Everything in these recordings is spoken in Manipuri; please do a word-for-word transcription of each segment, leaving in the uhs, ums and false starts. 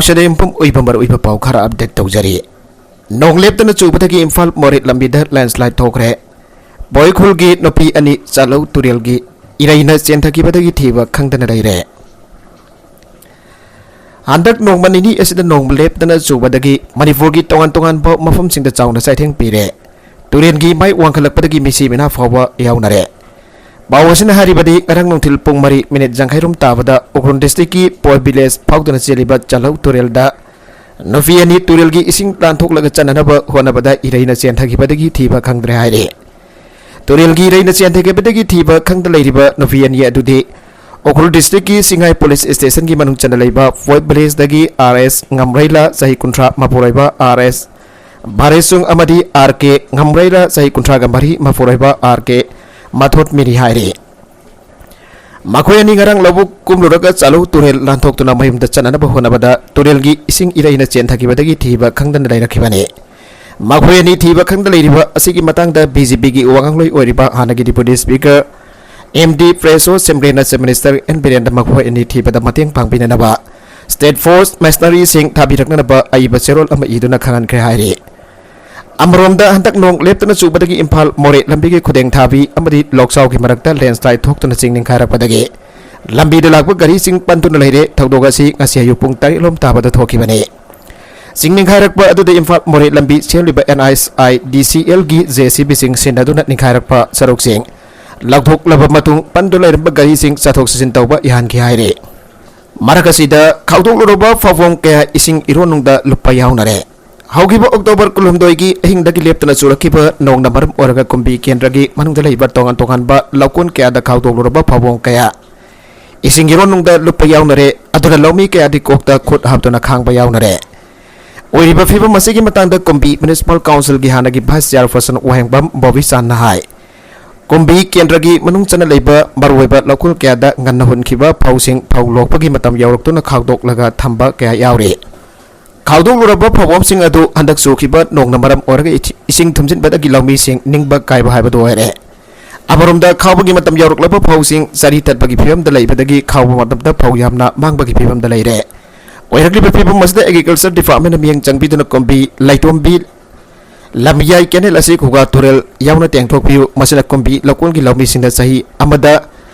ꯁꯤꯗ ꯌꯨꯝꯐꯝ ꯑꯣꯏꯕ ꯃꯔꯨꯑꯣꯏꯕ ꯄꯥꯎ ꯈꯔ ꯑꯞꯗꯦꯠ ꯇꯧꯖꯔꯤ꯫ ꯅꯣꯡ ꯂꯦꯞꯇꯅ ꯆꯨꯕꯗꯒꯤ ꯏꯝꯐꯥꯜ ꯃꯣꯔꯦ ꯂꯝꯕꯤꯗ ꯂꯦꯟꯁꯂꯥꯏꯗ ꯊꯣꯛꯈ꯭ꯔꯦ꯫ ꯕꯣꯏꯈꯨꯜꯒꯤ ꯅꯨꯄꯤ ꯑꯅꯤ ꯆꯥꯂꯧ ꯇꯨꯔꯦꯜꯒꯤ ꯏꯔꯩꯅ ꯆꯦꯟꯊꯈꯤꯕꯗꯒꯤ ꯊꯤꯕ ꯈꯪꯗꯅ ꯂꯩꯔꯦ꯫ ꯍꯟꯗꯛ ꯅꯣꯡꯃ ꯅꯤꯅꯤ ꯑꯁꯤꯗ ꯅꯣꯡ ꯂꯦꯞꯇꯅ ꯆꯨꯕꯗꯒꯤ ꯃꯅꯤꯄꯨꯔꯒꯤ ꯇꯣꯉꯥꯟ ꯇꯣꯉꯥꯟꯕ ꯃꯐꯝꯁꯤꯡꯗ ꯆꯥꯎꯅ ꯆꯩꯊꯦꯡ ꯄꯤꯔꯦ꯫ ꯇꯨꯔꯦꯜꯒꯤ ꯃꯥꯏ ꯋꯥꯡꯈꯠꯂꯛꯄꯗꯒꯤ ꯃꯤꯁꯤ ꯃꯤꯅꯥ ꯐꯥꯎꯕ ꯌꯥꯎꯅꯔꯦ꯫ ꯄꯥꯎ ꯑꯁꯤꯅ ꯍꯥꯏꯔꯤꯕꯗꯤ, ꯉꯔꯥꯡ ꯅꯨꯡꯊꯤꯜ ꯄꯨꯡ ꯃꯔꯤ ꯃꯤꯅꯤꯠ ꯌꯥꯡꯈꯩꯔꯣꯝ ꯇꯥꯕꯗ ꯎꯈ꯭ꯔꯨꯜ ꯗꯤꯁꯇ꯭ꯔꯤꯛꯀꯤ ꯄꯣꯏ ꯚꯤꯂꯦꯖ ꯐꯥꯎꯗꯨꯅ ꯆꯦꯜꯂꯤꯕ ꯆꯥꯂꯧ ꯇꯨꯔꯦꯜꯗ ꯅꯨꯄꯤ ꯑꯅꯤ ꯇꯨꯔꯦꯜꯒꯤ ꯏꯁꯤꯡ ꯂꯥꯟꯊꯣꯛꯂꯒ ꯆꯠꯅꯅꯕ ꯍꯣꯠꯅꯕꯗ ꯏꯔꯩꯅ ꯆꯦꯟꯊꯈꯤꯕꯗꯒꯤ ꯊꯤꯕ ꯈꯪꯗ꯭ꯔꯦ ꯍꯥꯏꯔꯤ꯫ ꯇꯨꯔꯦꯜꯒꯤ ꯏꯔꯩꯅ ꯆꯦꯟꯊꯈꯤꯕꯗꯒꯤ ꯊꯤꯕ ꯈꯪꯗ ꯂꯩꯔꯤꯕ ꯅꯨꯄꯤ ꯑꯅꯤ ꯑꯗꯨꯗꯤ ꯎꯈ꯭ꯔꯨꯜ ꯗꯤꯁꯇ꯭ꯔꯤꯛꯀꯤ ꯁꯤꯡꯉꯥꯏ ꯄꯨꯂꯤꯁ ꯁ꯭ꯇꯦꯁꯟꯒꯤ ꯃꯅꯨꯡ ꯆꯟꯅ ꯂꯩꯕ ꯐꯣꯏꯠ ꯚꯤꯂꯦꯖꯇꯒꯤ ꯑꯥꯔ ꯑꯦꯁ ꯉꯝꯔꯩꯂꯥ, ꯆꯍꯤ ꯀꯨꯟꯊ꯭ꯔꯥ ꯃꯄꯨꯔꯣꯏꯕ ꯑꯥꯔ ꯑꯦꯁ ꯚꯥꯔꯦꯁꯨꯡ, ꯑꯃꯗꯤ ꯑꯥꯔ ꯀꯦ ꯉꯝꯔꯩꯂꯥ, ꯆꯍꯤ ꯀꯨꯟꯊ꯭ꯔꯥꯒ ꯃꯔꯤ ꯃꯄꯨꯔꯣꯏꯕ ꯑꯥꯔ ꯀꯦ ꯃꯊꯣꯠ ꯃꯤꯔꯤ ꯍꯥꯏꯔꯤ꯫ ꯃꯈꯣꯏ ꯑꯅꯤ ꯉꯔꯥꯡ ꯂꯧꯕꯨꯛ ꯀꯨꯝꯂꯨꯔꯒ ꯆꯥꯂꯧ ꯇꯨꯔꯦꯜ ꯂꯥꯟꯊꯣꯛꯇꯨꯅ ꯃꯌꯨꯝꯗ ꯆꯠꯅꯅꯕ ꯍꯣꯠꯅꯕꯗ ꯇꯨꯔꯦꯜꯒꯤ ꯏꯁꯤꯡ ꯏꯔꯩꯅ ꯆꯦꯟꯊꯈꯤꯕꯗꯒꯤ ꯊꯤꯕ ꯈꯪꯗꯅ ꯂꯩꯔꯛꯈꯤꯕꯅꯤ꯫ ꯃꯈꯣꯏ ꯑꯅꯤ ꯊꯤꯕ ꯈꯪꯗ ꯂꯩꯔꯤꯕ ꯑꯁꯤꯒꯤ ꯃꯇꯥꯡꯗ ꯕꯤ ꯖꯦ ꯄꯤꯒꯤ ꯋꯥꯉꯥꯡꯂꯣꯏ ꯑꯣꯏꯔꯤꯕ ꯍꯥꯟꯅꯒꯤ ꯗꯤꯄ꯭ꯌꯨꯇꯤ ꯁ꯭ꯄꯤꯀꯔ ꯑꯦꯝ ꯗꯤ ꯄ꯭ꯔꯦꯁꯣ ꯁꯦꯝꯕ꯭ꯔꯦꯅ ꯆꯤꯐ ꯃꯤꯅꯤꯁꯇꯔ ꯑꯦꯟ ꯕꯤꯔꯦꯟꯗ ꯃꯈꯣꯏ ꯑꯅꯤ ꯊꯤꯕꯗ ꯃꯇꯦꯡ ꯄꯥꯡꯕꯤꯅꯅꯕ ꯁ꯭ꯇꯦꯠ ꯐꯣꯔꯁ ꯃꯦꯁꯅꯔꯤꯁꯤꯡ ꯊꯥꯕꯤꯔꯛꯅꯅꯕ ꯑꯏꯕ ꯆꯦꯔꯣꯜ ꯑꯃ ꯏꯗꯨꯅ ꯈꯪꯍꯟꯈ꯭ꯔꯦ ꯍꯥꯏꯔꯤ꯫ ꯑꯃꯔꯣꯝꯗ, ꯍꯟꯗꯛ ꯅꯣꯡ ꯂꯦꯞꯇꯅ ꯆꯨꯕꯗꯒꯤ ꯏꯝꯐꯥꯜ ꯃꯣꯔꯦ ꯂꯝꯕꯤꯒꯤ ꯈꯨꯗꯦꯡ ꯊꯥꯕꯤ ꯑꯃꯗꯤ ꯂꯣꯛꯆꯥꯎꯒꯤ ꯃꯔꯛꯇ ꯂꯦꯟꯁꯂꯥꯏꯗ ꯊꯣꯛꯇꯨꯅ ꯆꯤꯡ ꯅꯤꯡꯈꯥꯏꯔꯛꯄꯗꯒꯤ ꯂꯝꯕꯤꯗ ꯂꯥꯛꯄ ꯒꯥꯔꯤꯁꯤꯡ ꯄꯟꯗꯨꯅ ꯂꯩꯔꯦ꯫ ꯊꯧꯗꯣꯛ ꯑꯁꯤ ꯉꯁꯤ ꯑꯌꯨꯛ ꯄꯨꯡ ꯇꯔꯦꯠ ꯂꯣꯝ ꯇꯥꯕꯗ ꯊꯣꯛꯈꯤꯕꯅꯤ꯫ ꯆꯤꯡ ꯅꯤꯡꯈꯥꯏꯔꯛꯄ ꯑꯗꯨꯗ ꯏꯝꯐꯥꯜ ꯃꯣꯔꯦ ꯂꯝꯕꯤ ꯁꯦꯝꯂꯤꯕ ꯑꯦꯟ ꯑꯥꯏ ꯑꯥꯏ ꯗꯤ ꯁꯤ ꯑꯦꯜꯒꯤ ꯖꯦ ꯁꯤ ꯕꯤꯁꯤꯡ ꯁꯤꯖꯤꯟꯅꯗꯨꯅ ꯅꯤꯡꯈꯥꯏꯔꯛꯄ ꯁꯔꯨꯛꯁꯤꯡ ꯂꯧꯊꯣꯛꯂꯕ ꯃꯇꯨꯡ, ꯄꯟꯗꯨꯅ ꯂꯩꯔꯝꯕ ꯒꯥꯔꯤꯁꯤꯡ ꯆꯠꯊꯣꯛ ꯆꯠꯁꯤꯟ ꯇꯧꯕ ꯌꯥꯍꯟꯈꯤ ꯍꯥꯏꯔꯤ꯫ ꯃꯔꯛ ꯑꯁꯤꯗ ꯈꯥꯎꯗꯣꯛꯂꯨꯔꯕ ꯐꯥꯎꯕꯣꯝ ꯀꯌꯥ ꯏꯁꯤꯡ ꯏꯔꯣꯟꯅꯨꯡꯗ ꯂꯨꯞꯄ ꯌꯥꯎꯅꯔꯦ꯫ ꯍꯧꯈꯤꯕ ꯑꯣꯛꯇꯣꯕꯔ ꯀꯨꯟꯍꯨꯝꯗꯣꯏꯒꯤ ꯑꯍꯤꯡꯗꯒꯤ ꯂꯦꯞꯇꯅ ꯆꯨꯔꯛꯈꯤꯕ ꯅꯣꯡꯅ ꯃꯔꯝ ꯑꯣꯏꯔꯒ ꯀꯨꯝꯕꯤ ꯀꯦꯟꯗ꯭ꯔꯒꯤ ꯃꯅꯨꯡꯗ ꯂꯩꯕ ꯇꯣꯉꯥꯟ ꯇꯣꯉꯥꯟꯕ ꯂꯧꯀꯣꯟ ꯀꯌꯥꯗ ꯈꯥꯎꯗꯣꯛꯂꯨꯔꯕ ꯐꯥꯎꯕꯣꯝ ꯀꯌꯥ ꯏꯁꯤꯡ ꯏꯔꯣꯟꯅꯨꯡꯗ ꯂꯨꯞꯄ ꯌꯥꯎꯅꯔꯦ꯫ ꯑꯗꯨꯅ ꯂꯧꯃꯤ ꯀꯌꯥꯗꯤ ꯀꯣꯛꯇ ꯈꯨꯠ ꯍꯥꯞꯇꯨꯅ ꯈꯥꯡꯕ ꯌꯥꯎꯅꯔꯦ꯫ ꯑꯣꯏꯔꯤꯕ ꯐꯤꯕꯝ ꯑꯁꯤꯒꯤ ꯃꯇꯥꯡꯗ ꯀꯨꯝꯕꯤ ꯃ꯭ꯌꯨꯅꯤꯁꯤꯄꯥꯜ ꯀꯥꯎꯟꯁꯤꯜꯒꯤ ꯍꯥꯟꯅꯒꯤ ꯚꯥꯏꯁ ꯆꯤꯌꯥꯔꯄꯔꯁꯟ ꯋꯥꯍꯦꯡꯕꯝ ꯕꯣꯕꯤ ꯆꯥꯟꯅ ꯍꯥꯏ, ꯀꯨꯝꯕꯤ ꯀꯦꯟꯗ꯭ꯔꯒꯤ ꯃꯅꯨꯡ ꯆꯟꯅ ꯂꯩꯕ ꯃꯔꯨꯑꯣꯏꯕ ꯂꯧꯀꯣꯜ ꯀꯌꯥꯗ ꯉꯟꯅ ꯍꯨꯟꯈꯤꯕ ꯐꯧꯁꯤꯡ ꯐꯧ ꯂꯣꯛꯄꯒꯤ ꯃꯇꯝ ꯌꯧꯔꯛꯇꯨꯅ ꯈꯥꯎꯗꯣꯛꯂꯒ ꯊꯝꯕ ꯀꯌꯥ ꯌꯥꯎꯔꯤ꯫ ꯈꯥꯎꯗꯣꯛꯂꯨꯔꯕ ꯐꯧꯕꯣꯝꯁꯤꯡ ꯑꯗꯨ ꯍꯟꯗꯛ ꯆꯨꯈꯤꯕ ꯅꯣꯡꯅ ꯃꯔꯝ ꯑꯣꯏꯔꯒ ꯏꯊꯤ-, ꯏꯁꯤꯡ ꯊꯨꯝꯖꯤꯟꯕꯗꯒꯤ ꯂꯧꯃꯤꯁꯤꯡ ꯅꯤꯡꯕ ꯀꯥꯏꯕ ꯍꯥꯏꯕꯗꯨ ꯑꯣꯏꯔꯦ꯫ ꯑꯃꯔꯣꯝꯗ, ꯈꯥꯎꯕꯒꯤ ꯃꯇꯝ ꯌꯧꯔꯛꯂꯕ ꯐꯧꯁꯤꯡ ꯆꯔꯤ ꯇꯠꯄꯒꯤ ꯐꯤꯕꯝꯗ ꯂꯩꯕꯗꯒꯤ ꯈꯥꯎꯕ ꯃꯇꯝꯗ ꯐꯧ ꯌꯥꯝꯅ ꯃꯥꯡꯕꯒꯤ ꯐꯤꯕꯝꯗ ꯂꯩꯔꯦ꯫ ꯑꯣꯏꯔꯛꯂꯤꯕ ꯐꯤꯕꯝ ꯑꯁꯤꯗ Agriculture Department ꯅ ꯃꯤꯠꯌꯦꯡ ꯆꯪꯕꯤꯗꯨꯅ ꯀꯨꯝꯕꯤ ꯂꯩꯇꯣꯝꯕꯤ ꯂꯝꯌꯥꯏ canal ꯑꯁꯤ ꯈꯨꯒꯥ ꯇꯨꯔꯦꯜ ꯌꯥꯎꯅ ꯇꯦꯡꯊꯣꯛꯄꯤꯌꯨ꯫ ꯃꯁꯤꯅ ꯀꯨꯝꯕꯤ ꯂꯧꯀꯣꯟꯒꯤ ꯂꯧꯃꯤꯁꯤꯡꯗ ꯆꯍꯤ ꯑꯃꯗ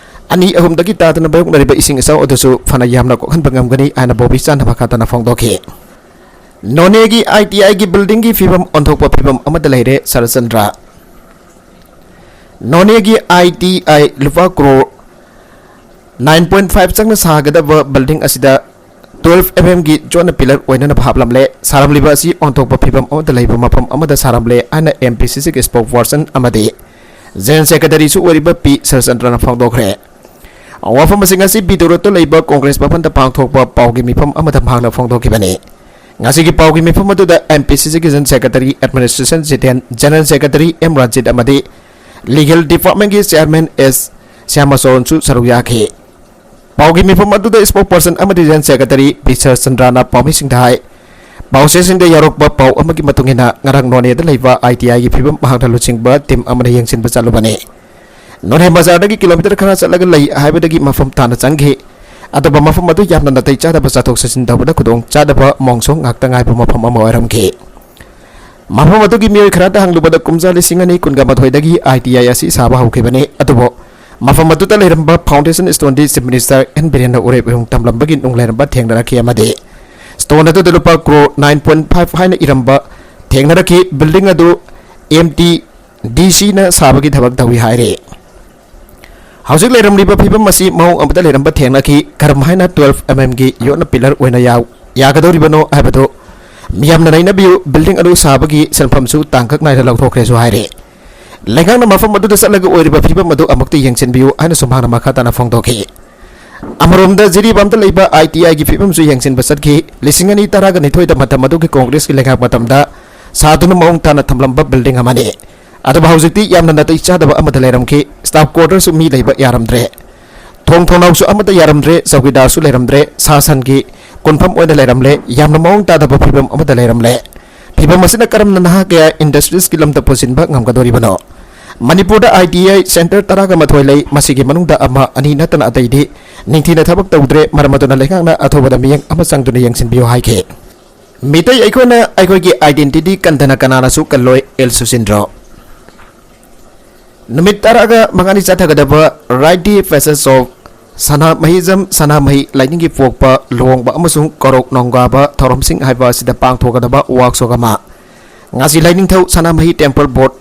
ꯑꯅꯤ ꯑꯍꯨꯝꯗꯒꯤ ꯇꯥꯗꯅ ꯃꯥꯌꯣꯛꯅꯔꯤꯕ ꯏꯁꯤꯡ ꯏꯆꯥꯎ ꯑꯗꯨꯁꯨ ꯐꯅ ꯌꯥꯝꯅ ꯀꯣꯛꯍꯟꯕ ꯉꯝꯒꯅꯤ ꯍꯥꯏꯅ ꯕꯣꯕꯤ ꯆꯥꯟꯅ ꯃꯈꯥ ꯇꯥꯅ ꯐꯣꯡꯗꯣꯛꯈꯤ꯫ ꯅꯣꯅꯦꯒꯤ ITI ꯒꯤ building ꯒꯤ ꯐꯤꯕꯝ ꯑꯣꯟꯊꯣꯛꯄ ꯐꯤꯕꯝ ꯑꯃꯗ ꯂꯩꯔꯦ ꯁꯔꯠꯆꯟꯗ꯭ꯔ꯫ ꯅꯣꯅꯦꯒꯤ ITI ꯂꯨꯄꯥ ꯀ꯭ꯔꯣꯔ nine point five ꯆꯪꯅ ꯁꯥꯒꯗꯕ building ꯑꯁꯤꯗ twelve M M ꯒꯤ ꯌꯣꯠꯅ pillar ꯑꯣꯏꯅꯅꯕ ꯍꯥꯞꯂꯝꯂꯦ꯫ ꯁꯥꯔꯝꯂꯤꯕ ꯑꯁꯤ ꯑꯣꯟꯊꯣꯛꯄ ꯐꯤꯕꯝ ꯑꯃꯗ ꯂꯩꯕ ꯃꯐꯝ ꯑꯃꯗ ꯁꯥꯔꯝꯂꯦ ꯍꯥꯏꯅ MPCC ꯒꯤ spokesperson ꯑꯃꯗꯤ General Secretary ꯁꯨ ꯑꯣꯏꯔꯤꯕ ꯄꯤ ꯁꯔꯠꯆꯟꯗ꯭ꯔꯅ ꯐꯣꯡꯗꯣꯛꯈ꯭ꯔꯦ꯫ ꯋꯥꯐꯝꯁꯤꯡ ꯑꯁꯤ ꯕꯤꯗꯣꯔꯠꯇ ꯂꯩꯕ ꯀꯣꯡꯒ꯭ꯔꯦꯁ ꯚꯕꯟꯗ ꯄꯥꯡꯊꯣꯛꯄ ꯄꯥꯎꯒꯤ ꯃꯤꯐꯝ ꯑꯃꯗ ꯃꯍꯥꯛꯅ ꯐꯣꯡꯗꯣꯛꯈꯤꯕꯅꯤ꯫ ꯉꯁꯤꯒꯤ ꯄꯥꯎꯒꯤ ꯃꯤꯐꯝ ꯑꯗꯨꯗ MPCC ꯒꯤ General Secretary, Administration Jiten, General Secretary M Ranjit ꯑꯃꯗꯤ Legal Department ꯀꯤ Chairman ꯑꯦꯁ ꯁ꯭ꯌꯥꯃꯆꯔꯟꯁꯨ ꯁꯔꯨꯛ ꯌꯥꯈꯤ꯫ ꯄꯥꯎꯒꯤ ꯃꯤꯐꯝ ꯑꯗꯨꯗ spokesperson ꯑꯃꯗꯤ General Secretary ꯄꯤ ꯁꯔꯠꯆꯟꯗ꯭ꯔꯅ ꯄꯥꯎꯃꯤꯁꯤꯡꯗ ꯍꯥꯏ, ꯄꯥꯎꯆꯦꯁꯤꯡꯗ ꯌꯥꯎꯔꯛꯄ ꯄꯥꯎ ꯑꯃꯒꯤ ꯃꯇꯨꯡ ꯏꯟꯅ ꯉꯔꯥꯡ ꯅꯣꯅꯦꯗ ꯂꯩꯕ ITI ꯒꯤ ꯐꯤꯕꯝ ꯃꯍꯥꯛꯅ ꯂꯨꯆꯤꯡꯕ team ꯑꯃꯅ ꯌꯦꯡꯁꯤꯟꯕ ꯆꯠꯂꯨꯕꯅꯤ꯫ ꯅꯣꯅꯦ ꯕꯖꯥꯔꯗꯒꯤ kilometre ꯈꯔ ꯆꯠꯂꯒ ꯂꯩ ꯍꯥꯏꯕꯗꯒꯤ ꯃꯐꯝ ꯇꯥꯅ ꯆꯪꯈꯤ꯫ ꯑꯗꯨꯕꯨ ꯃꯐꯝ ꯑꯗꯨ ꯌꯥꯝꯅ ꯅꯥꯇꯩ ꯆꯥꯗꯕ ꯆꯠꯊꯣꯛ ꯆꯠꯁꯤꯟ ꯇꯧꯕꯗ ꯈꯨꯗꯣꯡ ꯆꯥꯗꯕ ꯃꯑꯣꯡꯁꯨ ꯉꯥꯛꯇ ꯉꯥꯏꯕ ꯃꯐꯝ ꯑꯃ ꯑꯣꯏꯔꯝꯈꯤ꯫ ꯃꯐꯝ ꯑꯗꯨꯒꯤ ꯃꯤꯑꯣꯏ ꯈꯔꯗ ꯍꯪꯂꯨꯕꯗ ꯀꯨꯝꯖꯥ ꯂꯤꯁꯤꯡ ꯑꯅꯤ ꯀꯨꯟꯒ ꯃꯥꯊꯣꯏꯗꯒꯤ ITI ꯑꯁꯤ ꯁꯥꯕ ꯍꯧꯈꯤꯕꯅꯤ꯫ ꯑꯗꯨꯕꯨ ꯃꯐꯝ ꯑꯗꯨꯗ ꯂꯩꯔꯝꯕ foundation stone ꯗꯤ Chief Minister ꯑꯦꯟ ꯕꯤꯔꯦꯟꯅ ꯎꯔꯦꯞ ꯎꯌꯨꯡ ꯊꯝꯂꯝꯕꯒꯤ ꯅꯨꯡ ꯂꯩꯔꯝꯕ ꯊꯦꯡꯅꯔꯛꯈꯤ ꯑꯃꯗꯤ stone ꯑꯗꯨꯗ ꯂꯨꯄꯥ ꯀ꯭ꯔꯣꯔ nine point five ꯍꯥꯏꯅ ꯏꯔꯝꯕ ꯊꯦꯡꯅꯔꯛꯈꯤ꯫ Building ꯑꯗꯨ MTDC ꯅ ꯁꯥꯕꯒꯤ ꯊꯕꯛ ꯇꯧꯏ ꯍꯥꯏꯔꯤ꯫ ꯍꯧꯖꯤꯛ ꯂꯩꯔꯝꯂꯤꯕ ꯐꯤꯕꯝ ꯑꯁꯤ ꯃꯑꯣꯡ ꯑꯃꯗ ꯂꯩꯔꯝꯕ ꯊꯦꯡꯅꯈꯤ꯫ ꯀꯔꯝ ꯍꯥꯏꯅ twelve M M ꯒꯤ ꯌꯣꯠꯅ pillar ꯑꯣꯏꯅ ꯌꯥꯎ-, ꯌꯥꯒꯗꯧꯔꯤꯕꯅꯣ ꯍꯥꯏꯕꯗꯨ ꯃꯤꯌꯥꯝꯅ ꯅꯩꯅꯕꯤꯌꯨ꯫ Building ꯑꯗꯨ ꯁꯥꯕꯒꯤ ꯁꯦꯟꯐꯝꯁꯨ ꯇꯥꯡꯀꯛ ꯅꯥꯏꯅ ꯂꯧꯊꯣꯛꯈ꯭ꯔꯦꯁꯨ ꯍꯥꯏꯔꯤ꯫ ꯂꯩꯉꯥꯛꯅ ꯃꯐꯝ ꯑꯗꯨꯗ ꯆꯠꯂꯒ ꯑꯣꯏꯔꯤꯕ ꯐꯤꯕꯝ ꯑꯗꯨ ꯑꯃꯨꯛꯇ ꯌꯦꯡꯁꯤꯟꯕꯤꯌꯨ ꯍꯥꯏꯅꯁꯨ ꯃꯍꯥꯛꯅ ꯃꯈꯥ ꯇꯥꯅ ꯐꯣꯡꯗꯣꯛꯈꯤ꯫ ꯑꯃꯔꯣꯝꯗ ꯖꯤꯔꯤꯕꯥꯝꯗ ꯂꯩꯕ ITI ꯒꯤ ꯐꯤꯕꯝꯁꯨ ꯌꯦꯡꯁꯤꯟꯕ ꯆꯠꯈꯤ꯫ ꯂꯤꯁꯤꯡ ꯑꯅꯤ ꯇꯔꯥꯒ ꯅꯤꯊꯣꯏꯗ ꯃꯇꯝ ꯑꯗꯨꯒꯤ ꯀꯣꯡꯒ꯭ꯔꯦꯁꯀꯤ ꯂꯩꯉꯥꯛ ꯃꯇꯝꯗ ꯁꯥꯗꯨꯅ ꯃꯑꯣꯡ ꯇꯥꯅ ꯊꯝꯂꯝꯕ building ꯑꯃꯅꯤ꯫ ꯑꯗꯨꯕꯨ ꯍꯧꯖꯤꯛꯇꯤ ꯌꯥꯝꯅ ꯅꯥꯇꯩ ꯆꯥꯗꯕ ꯑꯃꯗ ꯂꯩꯔꯝꯈꯤ꯫ Staff quarter ꯁꯨ ꯃꯤ ꯂꯩꯕ ꯌꯥꯔꯝꯗ꯭ꯔꯦ꯫ ꯊꯣꯡ ꯊꯣꯡꯅꯥꯎꯁꯨ ꯑꯃꯠꯇ ꯌꯥꯔꯝꯗ꯭ꯔꯦ꯫ ꯆꯧꯀꯤꯗꯥꯔꯁꯨ ꯂꯩꯔꯝꯗ꯭ꯔꯦ꯫ ꯁꯥ ꯁꯟꯒꯤ ꯀꯣꯟꯐꯝ ꯑꯣꯏꯅ ꯂꯩꯔꯝꯂꯦ꯫ ꯌꯥꯝꯅ ꯃꯑꯣꯡ ꯇꯥꯗꯕ ꯐꯤꯕꯝ ꯑꯃꯗ ꯂꯩꯔꯝꯂꯦ꯫ ꯐꯤꯕꯝ ꯑꯁꯤꯅ ꯀꯔꯝꯅ ꯅꯍꯥ ꯀꯌꯥ industries ꯀꯤ ꯂꯝꯗ ꯄꯨꯁꯤꯟꯕ ꯉꯝꯒꯗꯧꯔꯤꯕꯅꯣ? ꯃꯅꯤꯄꯨꯔꯗ ITI centre ꯇꯔꯥꯒ ꯃꯥꯊꯣꯏ ꯂꯩ꯫ ꯃꯁꯤꯒꯤ ꯃꯅꯨꯡꯗ ꯑꯃ ꯑꯅꯤ ꯅꯠꯇꯅ ꯑꯇꯩꯗꯤ ꯅꯤꯡꯊꯤꯅ ꯊꯕꯛ ꯇꯧꯗ꯭ꯔꯦ, ꯃꯔꯝ ꯑꯗꯨꯅ ꯂꯩꯉꯥꯛꯅ ꯑꯊꯨꯕꯗ ꯃꯤꯠꯌꯦꯡ ꯑꯃ ꯆꯪꯗꯨꯅ ꯌꯦꯡꯁꯤꯟꯕꯤꯌꯨ ꯍꯥꯏꯈꯤ꯫ ꯃꯤꯇꯩ ꯑꯩꯈꯣꯏꯅ ꯑꯩꯈꯣꯏꯒꯤ identity ꯀꯟꯗꯅ ꯀꯅꯥꯅꯁꯨ ꯀꯜꯂꯣꯏ, ꯑꯦꯜ ꯁꯨꯁꯤꯟꯗ꯭ꯔꯣ꯫ ꯅꯨꯃꯤꯠ ꯇꯔꯥꯒ ꯃꯉꯥꯅꯤ ꯆꯠꯊꯒꯗꯕ Rite de Passage of Sanamahism, ꯁꯅꯥꯃꯍꯤ ꯂꯥꯏꯅꯤꯡꯒꯤ ꯄꯣꯛꯄ, ꯂꯨꯍꯣꯡꯕ ꯑꯃꯁꯨꯡ ꯀꯣꯔꯣꯛ ꯅꯣꯡꯒꯥꯕ ꯊꯧꯔꯝꯁꯤꯡ ꯍꯥꯏꯕ ꯑꯁꯤꯗ ꯄꯥꯡꯊꯣꯛꯀꯗꯕ ꯋꯥꯛꯁꯣꯞ ꯑꯃ ꯉꯁꯤ ꯂꯥꯏꯅꯤꯡꯊꯧ ꯁꯅꯥꯃꯍꯤ Temple Board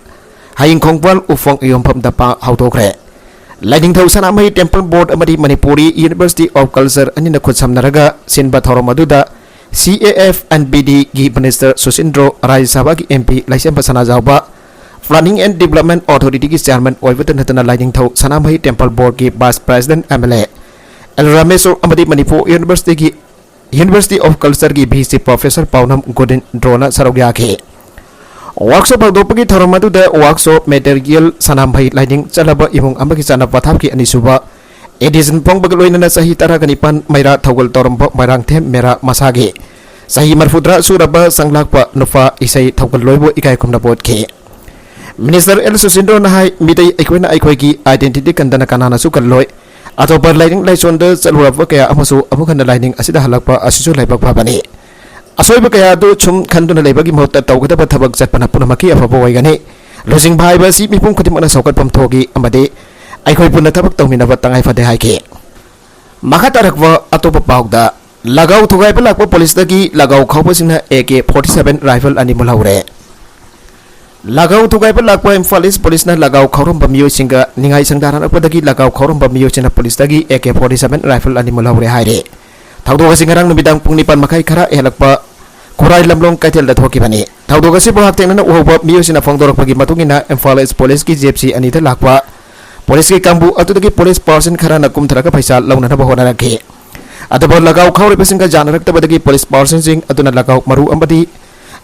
ꯍꯌꯤꯡ ꯈꯣꯡꯕꯥꯜ ꯎꯐꯣꯡ ꯌꯣꯟꯐꯝꯗ ꯄꯥꯡ ꯍꯧꯗꯣꯛꯈ꯭ꯔꯦ꯫ ꯂꯥꯏꯅꯤꯡꯊꯧ ꯁꯅꯥꯃꯍꯤ Temple Board ꯑꯃꯗꯤ Manipuri University of Culture ꯑꯅꯤꯅ ꯈꯨꯠꯁꯝꯅꯔꯒ ꯁꯤꯟꯕ ꯊꯧꯔꯝ ꯑꯗꯨꯗ C A F N B D ꯒꯤ Minister ꯁꯨꯁꯤꯟꯗ꯭ꯔꯣ, ꯔꯥꯖ꯭ꯌ ꯁꯚꯥꯒꯤ M P ꯂꯩꯁꯦꯝꯕ Sanajaoba, Planning and Development Authority ꯒꯤ Chairman ꯑꯣꯏꯕꯇ ꯅꯠꯇꯅ ꯂꯥꯏꯅꯤꯡꯊꯧ ꯁꯅꯥꯃꯍꯤ Temple Board ꯀꯤ Vice President M L A L Rameshor ꯑꯃꯗꯤ ꯃꯅꯤꯄꯨꯔ University ꯒꯤ, University of Culture ꯒꯤ V C Professor ꯄꯥꯎꯅꯝ ꯒꯣꯕꯤꯟꯗ꯭ꯔꯣꯅ ꯁꯔꯨꯛ ꯌꯥꯈꯤ꯫ ꯋꯥꯛꯁꯣꯞ ꯍꯧꯗꯣꯛꯄꯒꯤ ꯊꯧꯔꯝ ꯑꯗꯨꯗ ꯋꯥꯛꯁꯣꯞ material ꯁꯅꯥꯃꯍꯤ ꯂꯥꯏꯅꯤꯡ ꯆꯠꯂꯕ ꯏꯃꯨꯡ ꯑꯃꯒꯤ ꯆꯠꯅ ꯄꯊꯥꯞꯀꯤ ꯑꯅꯤꯁꯨꯕ edition ꯐꯣꯡꯕꯒ ꯂꯣꯏꯅꯅ ꯆꯍꯤ ꯇꯔꯥꯒ ꯅꯤꯄꯥꯟ ꯃꯩꯔꯥ ꯊꯧꯒꯜ ꯇꯧꯔꯝꯕ ꯃꯣꯏꯔꯥꯡꯊꯦꯝ ꯃꯦꯔꯥ ꯃꯁꯥꯒꯤ ꯆꯍꯤ ꯃꯔꯐꯨꯇꯔꯥ ꯁꯨꯔꯕ ꯁꯪꯂꯥꯛꯄ ꯅꯨꯄꯥ ꯏꯁꯩ ꯊꯧꯒꯜꯂꯣꯏꯕꯨ ꯏꯀꯥꯏ ꯈꯨꯝꯅꯕ ꯎꯠꯈꯤ꯫ Minister ꯑꯦꯜ ꯁꯨꯁꯤꯟꯗ꯭ꯔꯣꯅ ꯍꯥꯏ, ꯃꯤꯇꯩ ꯑꯩꯈꯣꯏꯅ ꯑꯩꯈꯣꯏꯒꯤ identity ꯀꯟꯗꯅ ꯀꯅꯥꯅꯁꯨ ꯀꯜꯂꯣꯏ꯫ ꯑꯇꯣꯞꯄ ꯂꯥꯏꯅꯤꯡ ꯂꯥꯏꯁꯣꯟꯗ ꯆꯠꯂꯨꯔꯕ ꯀꯌꯥ ꯑꯃꯁꯨ ꯑꯃꯨꯛ ꯍꯟꯅ ꯂꯥꯏꯅꯤꯡ ꯑꯁꯤꯗ ꯍꯜꯂꯛꯄ ꯑꯁꯤꯁꯨ ꯂꯥꯏꯕꯛ ꯐꯕꯅꯤ꯫ ꯑꯁꯣꯏꯕ ꯀꯌꯥ ꯑꯗꯨ ꯁꯨꯝ ꯈꯟꯗꯨꯅ ꯂꯩꯕꯒꯤ ꯃꯍꯨꯠꯇ ꯇꯧꯒꯗꯕ ꯊꯕꯛ ꯆꯠꯄꯅ ꯄꯨꯝꯅꯃꯛꯀꯤ ꯑꯐꯕ ꯑꯣꯏꯒꯅꯤ꯫ ꯂꯨꯆꯤꯡꯕ ꯍꯥꯏꯕ ꯑꯁꯤ ꯃꯤꯄꯨꯝ ꯈꯨꯗꯤꯡꯃꯛꯅ ꯆꯥꯎꯈꯠꯐꯝ ꯊꯣꯛꯏ ꯑꯃꯗꯤ ꯑꯩꯈꯣꯏ ꯄꯨꯟꯅ ꯊꯕꯛ ꯇꯧꯃꯤꯟꯅꯕ ꯇꯉꯥꯏ ꯐꯗꯦ ꯍꯥꯏꯈꯤ꯫ ꯃꯈꯥ ꯇꯥꯔꯛꯄ ꯑꯇꯣꯞꯄ ꯄꯥꯎꯗ, ꯂꯒꯥꯎ ꯊꯨꯒꯥꯏꯕ ꯂꯥꯛꯄ ꯄꯨꯂꯤꯁꯇꯒꯤ ꯂꯒꯥꯎ ꯈꯥꯎꯕꯁꯤꯡꯅ A K forty seven rifle ꯑꯅꯤ ꯃꯨꯜꯍꯧꯔꯦ꯫ ꯂꯒꯥꯎ ꯊꯨꯒꯥꯏꯕ ꯂꯥꯛꯄ ꯏꯝꯐꯥꯜ ꯏꯁ ꯄꯨꯂꯤꯁꯅ ꯂꯒꯥꯎ ꯈꯥꯎꯔꯝꯕ ꯃꯤꯑꯣꯏꯁꯤꯡꯒ ꯅꯤꯡꯉꯥꯏ ꯁꯪꯗꯥꯅꯔꯛꯄꯗꯒꯤ ꯂꯒꯥꯎ ꯈꯥꯎꯔꯝꯕ ꯃꯤꯑꯣꯏꯁꯤꯡꯅ ꯄꯨꯂꯤꯁꯇꯒꯤ A K forty seven rifle ꯑꯅꯤ ꯃꯨꯜꯍꯧꯔꯦ ꯍꯥꯏꯔꯦ꯫ ꯊꯧꯗꯣꯛ ꯑꯁꯤ ꯉꯔꯥꯡ ꯅꯨꯃꯤꯗꯥꯡ ꯄꯨꯡ ꯅꯤꯄꯥꯟ ꯃꯈꯥꯏ ꯈꯔ ꯍꯦꯜꯂꯛꯄ ꯈꯨꯔꯥꯏ ꯂꯝꯂꯣꯡ ꯀꯩꯊꯦꯜꯗ ꯊꯣꯛꯈꯤꯕꯅꯤ꯫ ꯊꯧꯗꯣꯛ ꯑꯁꯤꯕꯨ ꯍꯛꯊꯦꯡꯅꯅ ꯎꯍꯧꯕ ꯃꯤꯑꯣꯏꯁꯤꯡꯅ ꯐꯣꯡꯗꯣꯔꯛꯄꯒꯤ ꯃꯇꯨꯡ ꯏꯟꯅ ꯏꯝꯐꯥꯜ ꯏꯁ ꯄꯨꯂꯤꯁꯀꯤ G F C ꯑꯅꯤꯗ ꯂꯥꯛꯄ ꯄꯨꯂꯤꯁꯀꯤ ꯀꯥꯡꯕꯨ ꯑꯗꯨꯗꯒꯤ ꯄꯨꯂꯤꯁ ꯄꯥꯔꯁꯟ ꯈꯔꯅ ꯀꯨꯝꯊꯔꯒ ꯄꯩꯁꯥ ꯂꯧꯅꯅꯕ ꯍꯣꯠꯅꯔꯛꯈꯤ꯫ ꯑꯗꯨꯕꯨ ꯂꯒꯥꯎ ꯈꯥꯎꯔꯤꯕꯁꯤꯡꯒ ꯌꯥꯅꯔꯛꯇꯕꯗꯒꯤ ꯄꯨꯂꯤꯁ ꯄꯥꯔꯁꯟꯁꯤꯡ ꯑꯗꯨꯅ ꯂꯒꯥꯎ ꯃꯔꯨ ꯑꯃꯗꯤ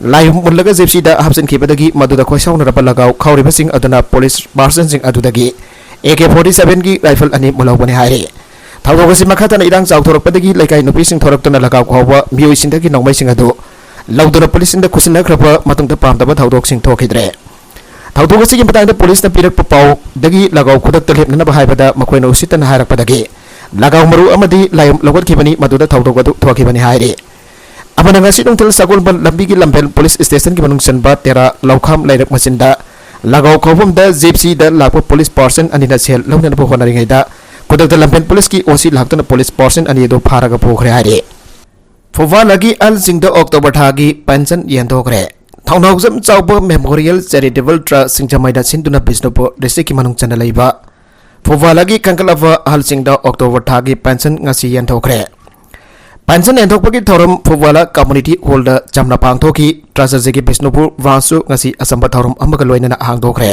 ꯂꯥꯏꯍꯨꯝ ꯃꯨꯜꯂꯒ ꯖꯤꯞꯁꯤꯗ ꯍꯥꯞꯆꯤꯟꯈꯤꯕꯗꯒꯤ ꯃꯗꯨꯗ ꯈꯣꯏꯁꯥꯎꯅꯔꯕ ꯂꯒꯥꯎ ꯈꯥꯎꯔꯤꯕꯁꯤꯡ ꯑꯗꯨꯅ ꯄꯨꯂꯤꯁ ꯄꯥꯔꯁꯟꯁꯤꯡ ꯑꯗꯨꯗꯒꯤ A K forty seven ꯒꯤ rifle ꯑꯅꯤ ꯃꯨꯜꯍꯧꯕꯅꯤ ꯍꯥꯏꯔꯤ꯫ ꯊꯧꯗꯣꯛ ꯑꯁꯤ ꯃꯈꯥ ꯇꯥꯅ ꯏꯔꯥꯡ ꯆꯥꯎꯊꯣꯔꯛꯄꯗꯒꯤ ꯂꯩꯀꯥꯏ ꯅꯨꯄꯤꯁꯤꯡ ꯊꯣꯔꯛꯇꯨꯅ ꯂꯒꯥꯎ ꯈꯥꯎꯕ ꯃꯤꯑꯣꯏꯁꯤꯡꯗꯒꯤ ꯅꯣꯡꯃꯩꯁꯤꯡ ꯑꯗꯨ ꯂꯧꯗꯨꯅ ꯄꯨꯂꯤꯁꯁꯤꯡꯗ ꯈꯨꯠꯁꯤꯟꯅꯈ꯭ꯔꯕ ꯃꯇꯨꯡꯗ ꯄꯥꯝꯗꯕ ꯊꯧꯗꯣꯛꯁꯤꯡ ꯊꯣꯛꯈꯤꯗ꯭ꯔꯦ꯫ ꯊꯧꯗꯣꯛ ꯑꯁꯤꯒꯤ ꯃꯇꯥꯡꯗ ꯄꯨꯂꯤꯁꯅ ꯄꯤꯔꯛꯄ ꯄꯥꯎꯗꯒꯤ ꯂꯒꯥꯎ ꯈꯨꯗꯛꯇ ꯂꯦꯞꯅꯅꯕ ꯍꯥꯏꯕꯗ ꯃꯈꯣꯏꯅ ꯎꯁꯤꯠꯇꯅ ꯍꯥꯏꯔꯛꯄꯗꯒꯤ ꯂꯒꯥꯎ ꯃꯔꯨ ꯑꯃꯗꯤ ꯂꯥꯏꯌꯨꯝ ꯂꯧꯈꯠꯈꯤꯕꯅꯤ꯫ ꯃꯗꯨꯗ ꯊꯧꯗꯣꯛ ꯑꯗꯨ ꯊꯣꯛꯈꯤꯕꯅꯤ ꯍꯥꯏꯔꯤ꯫ ꯑꯃꯅ ꯉꯁꯤ ꯅꯨꯡꯊꯤꯜ ꯁꯒꯣꯜꯕꯟ ꯂꯝꯕꯤꯒꯤ ꯂꯝꯐꯦꯜ ꯄꯨꯂꯤꯁ ꯁ꯭ꯇꯦꯁꯟꯒꯤ ꯃꯅꯨꯡ ꯆꯟꯕ ꯇꯦꯔꯥ ꯂꯧꯈꯥꯝ ꯂꯩꯔꯛ ꯃꯆꯤꯟꯗ ꯂꯒꯥꯎ ꯈꯥꯎꯐꯝꯗ ꯖꯤꯞꯁꯤꯗ ꯂꯥꯛꯄ ꯄꯨꯂꯤꯁ ꯄꯥꯔꯁꯟ ꯑꯅꯤꯅ ꯁꯦꯜ ꯂꯧꯅꯅꯕ ꯍꯣꯠꯅꯔꯤꯉꯩꯗ ꯈꯨꯗꯛꯇ ꯂꯝꯐꯦꯜ ꯄꯨꯂꯤꯁꯀꯤ ꯑꯣ ꯁꯤ ꯂꯥꯛꯇꯨꯅ ꯄꯨꯂꯤꯁ ꯄꯥꯔꯁꯟ ꯑꯅꯤ ꯑꯗꯨ ꯐꯥꯔꯒ ꯄꯨꯈ꯭ꯔꯦ ꯍꯥꯏꯔꯤ꯫ ꯐꯨꯐꯥꯂꯥꯒꯤ ꯑꯍꯜꯁꯤꯡꯗ ꯑꯣꯛꯇꯣꯕꯔ ꯊꯥꯒꯤ ꯄꯦꯟꯁꯟ ꯌꯦꯟꯊꯣꯛꯈ꯭ꯔꯦ꯫ ꯊꯧꯅꯥꯎꯖꯝ ꯆꯥꯎꯕ ꯃꯦꯃꯣꯔꯤꯌꯦꯜ ꯆꯦꯔꯤꯇꯦꯕꯜ ꯇ꯭ꯔꯁ ꯁꯤꯡꯖꯃꯩꯗ ꯁꯤꯟꯗꯨꯅ ꯕꯤꯁꯅꯨꯄꯨꯔ ꯗꯤꯁꯇ꯭ꯔꯤꯛꯀꯤ ꯃꯅꯨꯡ ꯆꯟꯅ ꯂꯩꯕ ꯐꯨꯐꯥꯂꯥꯒꯤ ꯀꯟꯈꯠꯂꯕ ꯑꯍꯜꯁꯤꯡꯗ ꯑꯣꯛꯇꯣꯕꯔ ꯊꯥꯒꯤ ꯄꯦꯟꯁꯟ ꯉꯁꯤ ꯌꯦꯟꯊꯣꯛꯈ꯭ꯔꯦ꯫ ꯄꯦꯟꯁꯟ ꯌꯦꯟꯊꯣꯛꯄꯒꯤ ꯊꯧꯔꯝ ꯐꯨꯐꯥꯂꯥ ꯀꯝꯃꯨꯅꯤꯇꯤ ꯍꯣꯜꯗ ꯆꯝꯅ ꯄꯥꯡꯊꯣꯛꯈꯤ꯫ ꯇ꯭ꯔꯁ ꯑꯁꯤꯒꯤ ꯕꯤꯁꯅꯨꯄꯨꯔ ꯕ꯭ꯔꯥꯟꯁꯁꯨ ꯉꯁꯤ ꯑꯆꯝꯕ ꯊꯧꯔꯝ ꯑꯃꯒ ꯂꯣꯏꯅꯅ ꯍꯥꯡꯗꯣꯛꯈ꯭ꯔꯦ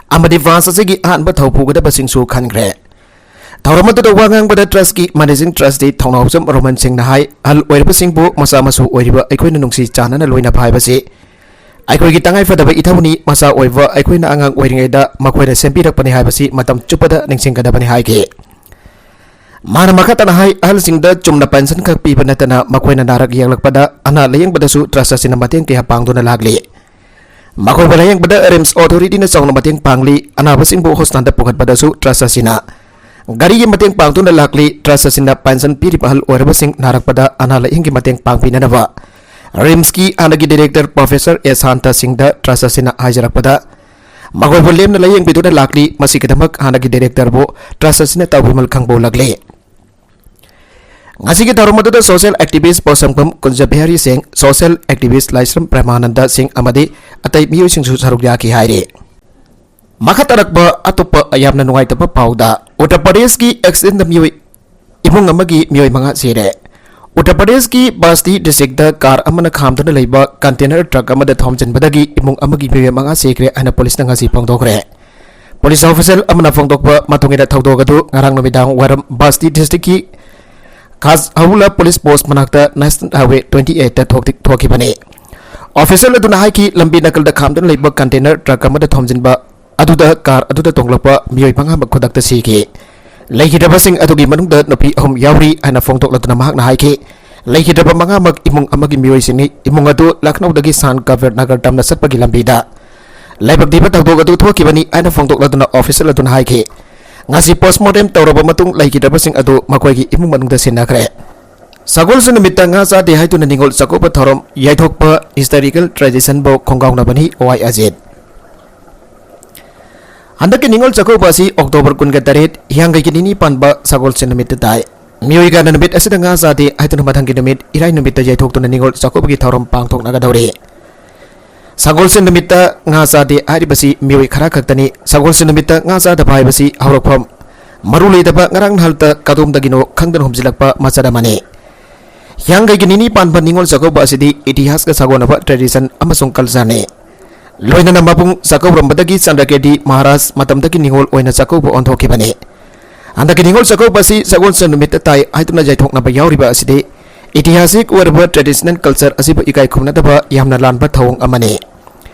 ꯑꯃꯗꯤ ꯕ꯭ꯔꯥꯟꯁ ꯑꯁꯤꯒꯤ ꯑꯍꯥꯟꯕ ꯊꯧ ꯄꯨꯒꯗꯕꯁꯤꯡꯁꯨ ꯈꯟꯈ꯭ꯔꯦ꯫ ꯊꯧꯔꯝ ꯑꯗꯨꯗ ꯋꯥ ꯉꯥꯡꯕꯗ ꯇ꯭ꯔꯁꯀꯤ ꯃꯦꯅꯦꯖꯤꯡ ꯇ꯭ꯔꯁꯇꯤ ꯊꯧꯅꯥꯎꯖꯝ ꯔꯣꯃꯟ ꯁꯤꯡꯅ ꯍꯥꯏ, ꯑꯍꯜ ꯑꯣꯏꯔꯕꯁꯤꯡꯕꯨ ꯃꯆꯥ ꯃꯁꯨ ꯑꯣꯏꯔꯤꯕ ꯑꯩꯈꯣꯏꯅ ꯅꯨꯡꯁꯤ ꯆꯥꯟꯅꯅ ꯂꯣꯏꯅꯕ ꯍꯥꯏꯕꯁꯤ ꯑꯩꯈꯣꯏꯒꯤ ꯇꯉꯥꯏꯐꯗꯕ ꯏꯊꯧꯅꯤ꯫ ꯃꯆꯥ ꯑꯣꯏꯕ ꯑꯩꯈꯣꯏꯅ ꯑꯉꯥꯡ ꯑꯣꯏꯔꯤꯉꯩꯗ ꯃꯈꯣꯏꯅ ꯁꯦꯝꯕꯤꯔꯛꯄꯅꯤ ꯍꯥꯏꯕꯁꯤ ꯃꯇꯝ ꯆꯨꯞꯄꯗ ꯅꯤꯡꯁꯤꯡꯒꯗꯕꯅꯤ ꯍꯥꯏꯈꯤ꯫ ꯃꯥꯅ ꯃꯈꯥ ꯇꯥꯅ ꯍꯥꯏ, ꯑꯍꯜꯁꯤꯡꯗ ꯆꯨꯝꯅ ꯄꯦꯟꯁꯟ ꯈꯛ ꯄꯤꯕ ꯅꯠꯇꯅ ꯃꯈꯣꯏꯅ ꯅꯥꯔꯛ ꯌꯦꯛꯂꯛꯄꯗ ꯑꯅꯥ ꯂꯥꯌꯦꯡꯕꯗꯁꯨ ꯇ꯭ꯔꯁ ꯑꯁꯤꯅ ꯃꯇꯦꯡ ꯀꯌꯥ ꯄꯥꯡꯗꯨꯅ ꯂꯥꯛꯂꯤ꯫ ꯃꯈꯣꯏꯕꯨ ꯂꯥꯌꯦꯡꯕꯗ ꯔꯤꯝꯁ ꯑꯣꯊꯣꯔꯤꯇꯤꯅ ꯆꯥꯎꯅ ꯃꯇꯦꯡ ꯄꯥꯡꯂꯤ꯫ ꯑꯅꯥꯕꯁꯤꯡꯕꯨ ꯍꯣꯁꯄꯤꯇꯥꯜꯗ ꯄꯨꯈꯠꯄꯗꯁꯨ ꯇ꯭ꯔꯁ ꯑꯁꯤꯅ ꯒꯥꯔꯤꯒꯤ ꯃꯇꯦꯡ ꯄꯥꯡꯗꯨꯅ ꯂꯥꯛꯂꯤ꯫ ꯇ꯭ꯔꯁ ꯑꯁꯤꯅ ꯄꯦꯟꯁꯟ ꯄꯤꯔꯤꯕ ꯑꯍꯜ ꯑꯣꯏꯔꯕꯁꯤꯡ ꯅꯥꯔꯛꯄꯗ ꯑꯅꯥ ꯂꯥꯌꯦꯡꯒꯤ ꯃꯇꯦꯡ ꯄꯥꯡꯕꯤꯅꯅꯕ ꯔꯤꯝꯁꯀꯤ ꯍꯥꯟꯅꯒꯤ ꯗꯤꯔꯦꯛꯇꯔ ꯄ꯭ꯔꯣꯐꯦꯁꯔ ꯑꯦ ꯁꯥꯟꯇ ꯁꯤꯡꯗ ꯇ꯭ꯔꯁ ꯑꯁꯤꯅ ꯍꯥꯏꯖꯔꯛꯄꯗ, ꯃꯈꯣꯏꯕꯨ ꯂꯦꯝꯅ ꯂꯥꯌꯦꯡꯕꯤꯗꯨꯅ ꯂꯥꯛꯂꯤ꯫ ꯃꯁꯤꯒꯤꯗꯃꯛ ꯍꯥꯟꯅꯒꯤ ꯗꯤꯔꯦꯛꯇꯔꯕꯨ ꯇ꯭ꯔꯁ ꯑꯁꯤꯅ ꯇꯧꯕꯤꯃꯜ ꯈꯪꯕ ꯎꯠꯂꯛꯂꯤ꯫ ꯉꯁꯤꯒꯤ ꯊꯧꯔꯝ ꯑꯗꯨꯗ ꯁꯣꯁꯤꯌꯦꯜ ꯑꯦꯛꯇꯤꯚꯤꯁ ꯄꯣꯠꯁꯪꯐꯝ ꯀꯨꯟꯖꯕꯤꯍꯥꯔꯤ ꯁꯤꯡ, ꯁꯣꯁꯤꯌꯦꯜ ꯑꯦꯛꯇꯤꯚꯤꯁ ꯂꯥꯏꯁ꯭ꯔꯝ ꯄ꯭ꯔꯦꯃꯥꯅꯟꯗ ꯁꯤꯡ ꯑꯃꯗꯤ ꯑꯇꯩ ꯃꯤꯑꯣꯏꯁꯤꯡꯁꯨ ꯁꯔꯨꯛ ꯌꯥꯈꯤ ꯍꯥꯏꯔꯤ꯫ ꯃꯈꯥ ꯇꯥꯔꯛꯄ ꯑꯇꯣꯞꯄ ꯌꯥꯝꯅ ꯅꯨꯡꯉꯥꯏꯇꯕ ꯄꯥꯎꯗ, ꯎꯠꯇꯔ ꯄ꯭ꯔꯗꯦꯁꯀꯤ ꯑꯦꯛꯁꯤꯗꯦꯟꯗ ꯃꯤꯑꯣꯏ, ꯏꯃꯨꯡ ꯑꯃꯒꯤ ꯃꯤꯑꯣꯏ ꯃꯉꯥ ꯁꯤꯔꯦ꯫ ꯎꯠꯇꯔ ꯄ꯭ꯔꯗꯦꯁꯀꯤ ꯕꯁꯇꯤ ꯗꯤꯁꯇ꯭ꯔꯤꯛꯇ ꯀꯥꯔ ꯑꯃꯅ ꯈꯥꯝꯗꯨꯅ ꯂꯩꯕ ꯀꯟꯇꯦꯅꯔ ꯇ꯭ꯔꯛ ꯑꯃꯗ ꯊꯣꯝꯖꯤꯟꯕꯗꯒꯤ ꯏꯃꯨꯡ ꯑꯃꯒꯤ ꯃꯤꯑꯣꯏ ꯃꯉꯥ ꯁꯤꯈ꯭ꯔꯦ ꯍꯥꯏꯅ ꯄꯨꯂꯤꯁꯅ ꯉꯁꯤ ꯐꯣꯡꯗꯣꯛꯈ꯭ꯔꯦ꯫ ꯄꯨꯂꯤꯁ ꯑꯣꯐꯤꯁꯤꯌꯦꯜ ꯑꯃꯅ ꯐꯣꯡꯗꯣꯛꯄ ꯃꯇꯨꯡ ꯏꯟꯅ, ꯊꯧꯗꯣꯛ ꯑꯗꯨ ꯉꯔꯥꯡ ꯅꯨꯃꯤꯗꯥꯡ ꯋꯥꯏꯔꯝ ꯕꯁꯇꯤ ꯗꯤꯁꯇ꯭ꯔꯤꯛꯀꯤ ꯈꯥꯁꯍꯧꯂꯥ ꯄꯨꯂꯤꯁ ꯄꯣꯁ ꯃꯅꯥꯛꯇ ꯅꯦꯁꯅꯦꯜ ꯍꯥꯏꯋꯦ ꯇ꯭ꯋꯦꯟꯇꯤ ꯑꯩꯠꯇ ꯊꯣꯛꯈꯤ-, ꯊꯣꯛꯈꯤꯕꯅꯤ꯫ ꯑꯣꯐꯤꯁꯤꯌꯦꯜ ꯑꯗꯨꯅ ꯍꯥꯏꯈꯤ, ꯂꯝꯕꯤ ꯅꯥꯀꯜꯗ ꯈꯥꯝꯗꯨꯅ ꯂꯩꯕ ꯀꯟꯇꯦꯅꯔ ꯇ꯭ꯔꯛ ꯑꯃꯗ ꯊꯣꯝꯖꯤꯟꯕ ꯑꯗꯨꯗ ꯀꯥꯔ ꯑꯗꯨꯗ ꯇꯣꯡꯂꯛꯄ ꯃꯤꯑꯣꯏ ꯃꯉꯥꯃꯛ ꯈꯨꯗꯛꯇ ꯁꯤꯈꯤ꯫ ꯂꯩꯈꯤꯗꯕꯁꯤꯡ ꯑꯗꯨꯒꯤ ꯃꯅꯨꯡꯗ ꯅꯨꯄꯤ ꯑꯍꯨꯝ ꯌꯥꯎꯔꯤ ꯍꯥꯏꯅ ꯐꯣꯡꯗꯣꯛꯂꯗꯨꯅ ꯃꯍꯥꯛꯅ ꯍꯥꯏꯈꯤ, ꯂꯩꯈꯤꯗꯕ ꯃꯉꯥꯃꯛ ꯏꯃꯨꯡ ꯑꯃꯒꯤ ꯃꯤꯑꯣꯏꯁꯤꯡꯅꯤ꯫ ꯏꯃꯨꯡ ꯑꯗꯨ ꯂꯈꯅꯧꯗꯒꯤ ꯁꯥꯟ ꯀꯕꯤꯔ ꯅꯒꯔ ꯇꯝꯅ ꯆꯠꯄꯒꯤ ꯂꯝꯕꯤꯗ ꯂꯥꯏꯕꯛ ꯊꯤꯕ ꯊꯧꯗꯣꯛ ꯑꯗꯨ ꯊꯣꯛꯈꯤꯕꯅꯤ ꯍꯥꯏꯅ ꯐꯣꯡꯗꯣꯛꯂꯗꯨꯅ ꯑꯣꯐꯤꯁꯤꯌꯦꯜ ꯑꯗꯨꯅ ꯍꯥꯏꯈꯤ, ꯉꯁꯤ ꯄꯣꯁꯃꯣꯔꯇꯦꯝ ꯇꯧꯔꯕ ꯃꯇꯨꯡ ꯂꯩꯈꯤꯗ꯭ꯔꯕꯁꯤꯡ ꯑꯗꯨ ꯃꯈꯣꯏꯒꯤ ꯏꯃꯨꯡ ꯃꯅꯨꯡꯗ ꯁꯤꯟꯅꯈ꯭ꯔꯦ꯫ ꯁꯒꯣꯜꯁꯦꯜ ꯅꯨꯃꯤꯠꯇ ꯉꯥ ꯆꯥꯗꯦ ꯍꯥꯏꯗꯨꯅ ꯅꯤꯉꯣꯜ ꯆꯥꯛꯀꯧꯕ ꯊꯧꯔꯝ ꯌꯩꯊꯣꯛꯄ ꯍꯤꯁꯇꯣꯔꯤꯀꯦꯜ ꯇ꯭ꯔꯦꯗꯤꯁꯟꯕꯨ ꯈꯣꯡꯒꯥꯎꯅꯕꯅꯤ ꯋꯥꯏ ꯑꯖꯤꯠ꯫ ꯍꯟꯗꯛꯀꯤ ꯅꯤꯉꯣꯜ ꯆꯥꯛꯀꯧꯕ ꯑꯁꯤ ꯑꯣꯛꯇꯣꯕꯔ ꯀꯨꯟꯒ ꯇꯔꯦꯠ, ꯍꯤꯌꯥꯡꯒꯩꯒꯤ ꯅꯤꯅꯤ ꯄꯥꯟꯕ ꯁꯒꯣꯜꯁꯦꯜ ꯅꯨꯃꯤꯠꯇ ꯇꯥꯏ꯫ ꯃꯤꯑꯣꯏ ꯀꯌꯥꯅ ꯅꯨꯃꯤꯠ ꯑꯁꯤꯗ ꯉꯥ ꯆꯥꯗꯦ ꯍꯥꯏꯗꯨꯅ ꯃꯊꯪꯒꯤ ꯅꯨꯃꯤꯠ ꯏꯔꯥꯏ ꯅꯨꯃꯤꯠꯇ ꯌꯩꯊꯣꯛꯇꯨꯅ ꯅꯤꯉꯣꯜ ꯆꯥꯛꯀꯧꯕꯒꯤ ꯊꯧꯔꯝ ꯄꯥꯡꯊꯣꯛꯅꯒꯗꯧꯔꯤ꯫ ꯁꯒꯣꯜꯁꯦꯜ ꯅꯨꯃꯤꯠꯇ ꯉꯥ ꯆꯥꯗꯦ ꯍꯥꯏꯔꯤꯕꯁꯤ ꯃꯤꯑꯣꯏ ꯈꯔ ꯈꯛꯇꯅꯤ꯫ ꯁꯒꯣꯜꯁꯦꯜ ꯅꯨꯃꯤꯠꯇ ꯉꯥ ꯆꯥꯗꯕ ꯍꯥꯏꯕꯁꯤ ꯍꯧꯔꯛꯐꯝ ꯃꯔꯨ ꯂꯩꯇꯕ ꯉꯔꯥꯡ ꯅꯍꯥꯜꯇ ꯀꯗꯣꯝꯗꯒꯤꯅꯣ ꯈꯪꯗꯅ ꯍꯨꯝꯖꯤꯜꯂꯛꯄ ꯃꯆꯠ ꯑꯃꯅꯤ꯫ ꯍꯤꯌꯥꯡꯒꯩꯒꯤ ꯅꯤꯅꯤ ꯄꯥꯟꯕ ꯅꯤꯉꯣꯜ ꯆꯥꯛꯀꯧꯕ ꯑꯁꯤꯗꯤ ꯏꯇꯤꯍꯥꯁꯀ ꯁꯥꯒꯣꯟꯅꯕ ꯇ꯭ꯔꯦꯗꯤꯁꯟ ꯑꯃꯁꯨꯡ ꯀꯜꯆꯔꯅꯤ꯫ ꯂꯣꯏꯅꯅ ꯃꯄꯨꯡ ꯆꯥꯛꯀꯧꯔꯝꯕꯗꯒꯤ ꯆꯟꯗ꯭ꯔꯀꯦꯗꯤ ꯃꯍꯥꯔꯥꯖ ꯃꯇꯝꯗꯒꯤ ꯅꯤꯉꯣꯜ ꯑꯣꯏꯅ ꯆꯥꯛꯀꯧꯕ ꯑꯣꯟꯊꯣꯛꯈꯤꯕꯅꯤ꯫ ꯍꯟꯗꯛꯀꯤ ꯅꯤꯉꯣꯜ ꯆꯥꯛꯀꯧꯕ ꯑꯁꯤ ꯁꯒꯣꯜꯁꯦꯜ ꯅꯨꯃꯤꯠꯇ ꯇꯥꯏ ꯍꯥꯏꯗꯨꯅ ꯌꯩꯊꯣꯛꯅꯕ ꯌꯥꯎꯔꯤꯕ ꯑꯁꯤꯗꯤ ꯏꯇꯤꯍꯥꯁꯤꯛ ꯑꯣꯏꯔꯕ ꯇ꯭ꯔꯦꯗꯤꯁꯅꯦꯜ ꯀꯜꯆꯔ ꯑꯁꯤꯕꯨ ꯏꯀꯥꯏ ꯈꯨꯝꯅꯗꯕ ꯌꯥꯝꯅ ꯂꯥꯟꯕ ꯊꯧꯑꯣꯡ ꯑꯃꯅꯤ꯫